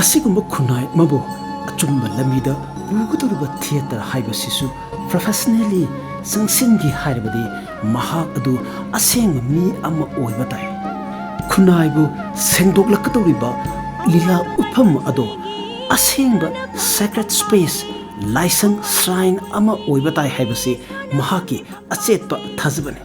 ꯑꯁꯤꯒꯨꯝꯕ ꯈꯨꯟꯅꯥꯏ ꯑꯃꯕꯨ ꯑꯆꯨꯝꯕ ꯂꯝꯕꯤꯗ ꯄꯨꯒꯗꯧꯔꯤꯕ theatre ꯍꯥꯏꯕꯁꯤꯁꯨ professionally ꯆꯪꯁꯤꯟꯒꯦ ꯍꯥꯏꯔꯕꯗꯤ ꯃꯍꯥꯛ ꯑꯗꯨ ꯑꯁꯦꯡꯕ ꯃꯤ ꯑꯃ ꯑꯣꯏꯕ ꯇꯥꯏ꯫ ꯈꯨꯟꯅꯥꯏꯕꯨ ꯁꯦꯡꯗꯣꯛꯂꯛꯀꯗꯧꯔꯤꯕ ꯂꯤꯂꯥ ꯎꯠꯐꯝ ꯑꯗꯣ ꯑꯁꯦꯡꯕ sacred space, ꯂꯥꯏꯁꯪ shrine ꯑꯃ ꯑꯣꯏꯕ ꯇꯥꯏ ꯍꯥꯏꯕꯁꯤ ꯃꯍꯥꯛꯀꯤ ꯑꯆꯦꯠꯄ ꯊꯥꯖꯕꯅꯤ꯫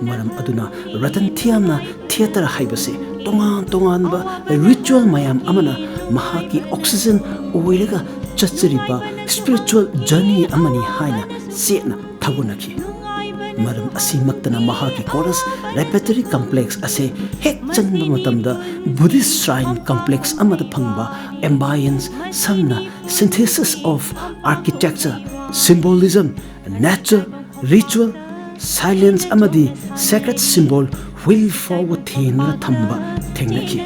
ꯃꯔꯝ ꯑꯗꯨꯅ ꯔꯇꯟ ꯊꯤꯌꯥꯝꯅ theatre ꯍꯥꯏꯕꯁꯤ ꯇꯣꯉꯥꯟ ꯇꯣꯉꯥꯟꯕ ritual ꯃꯌꯥꯝ ꯑꯃꯅ ꯃꯍꯥꯛꯀꯤ oxygen ꯑꯣꯏꯔꯒ ꯆꯠꯆꯔꯤꯕ spiritual journey ꯑꯃꯅꯤ ꯍꯥꯏꯅ ꯆꯦꯠꯅ ꯊꯥꯒꯠꯅꯈꯤ꯫ ꯃꯔꯝ ꯑꯁꯤꯃꯛꯇꯅ ꯃꯍꯥꯛꯀꯤ chorus repertory complex ꯑꯁꯤ ꯍꯦꯛ ꯆꯪꯕ ꯃꯇꯝꯗ Buddhist shrine complex ꯑꯃꯗ ꯐꯪꯕ ambience, ꯁꯝꯅ synthesis of architecture, symbolism, nature, ritual, silence ꯑꯃꯗꯤ sacred symbol wheel ꯐꯥꯎꯕ ꯊꯦꯡꯅ ꯊꯝꯕ ꯊꯦꯡꯅꯈꯤ꯫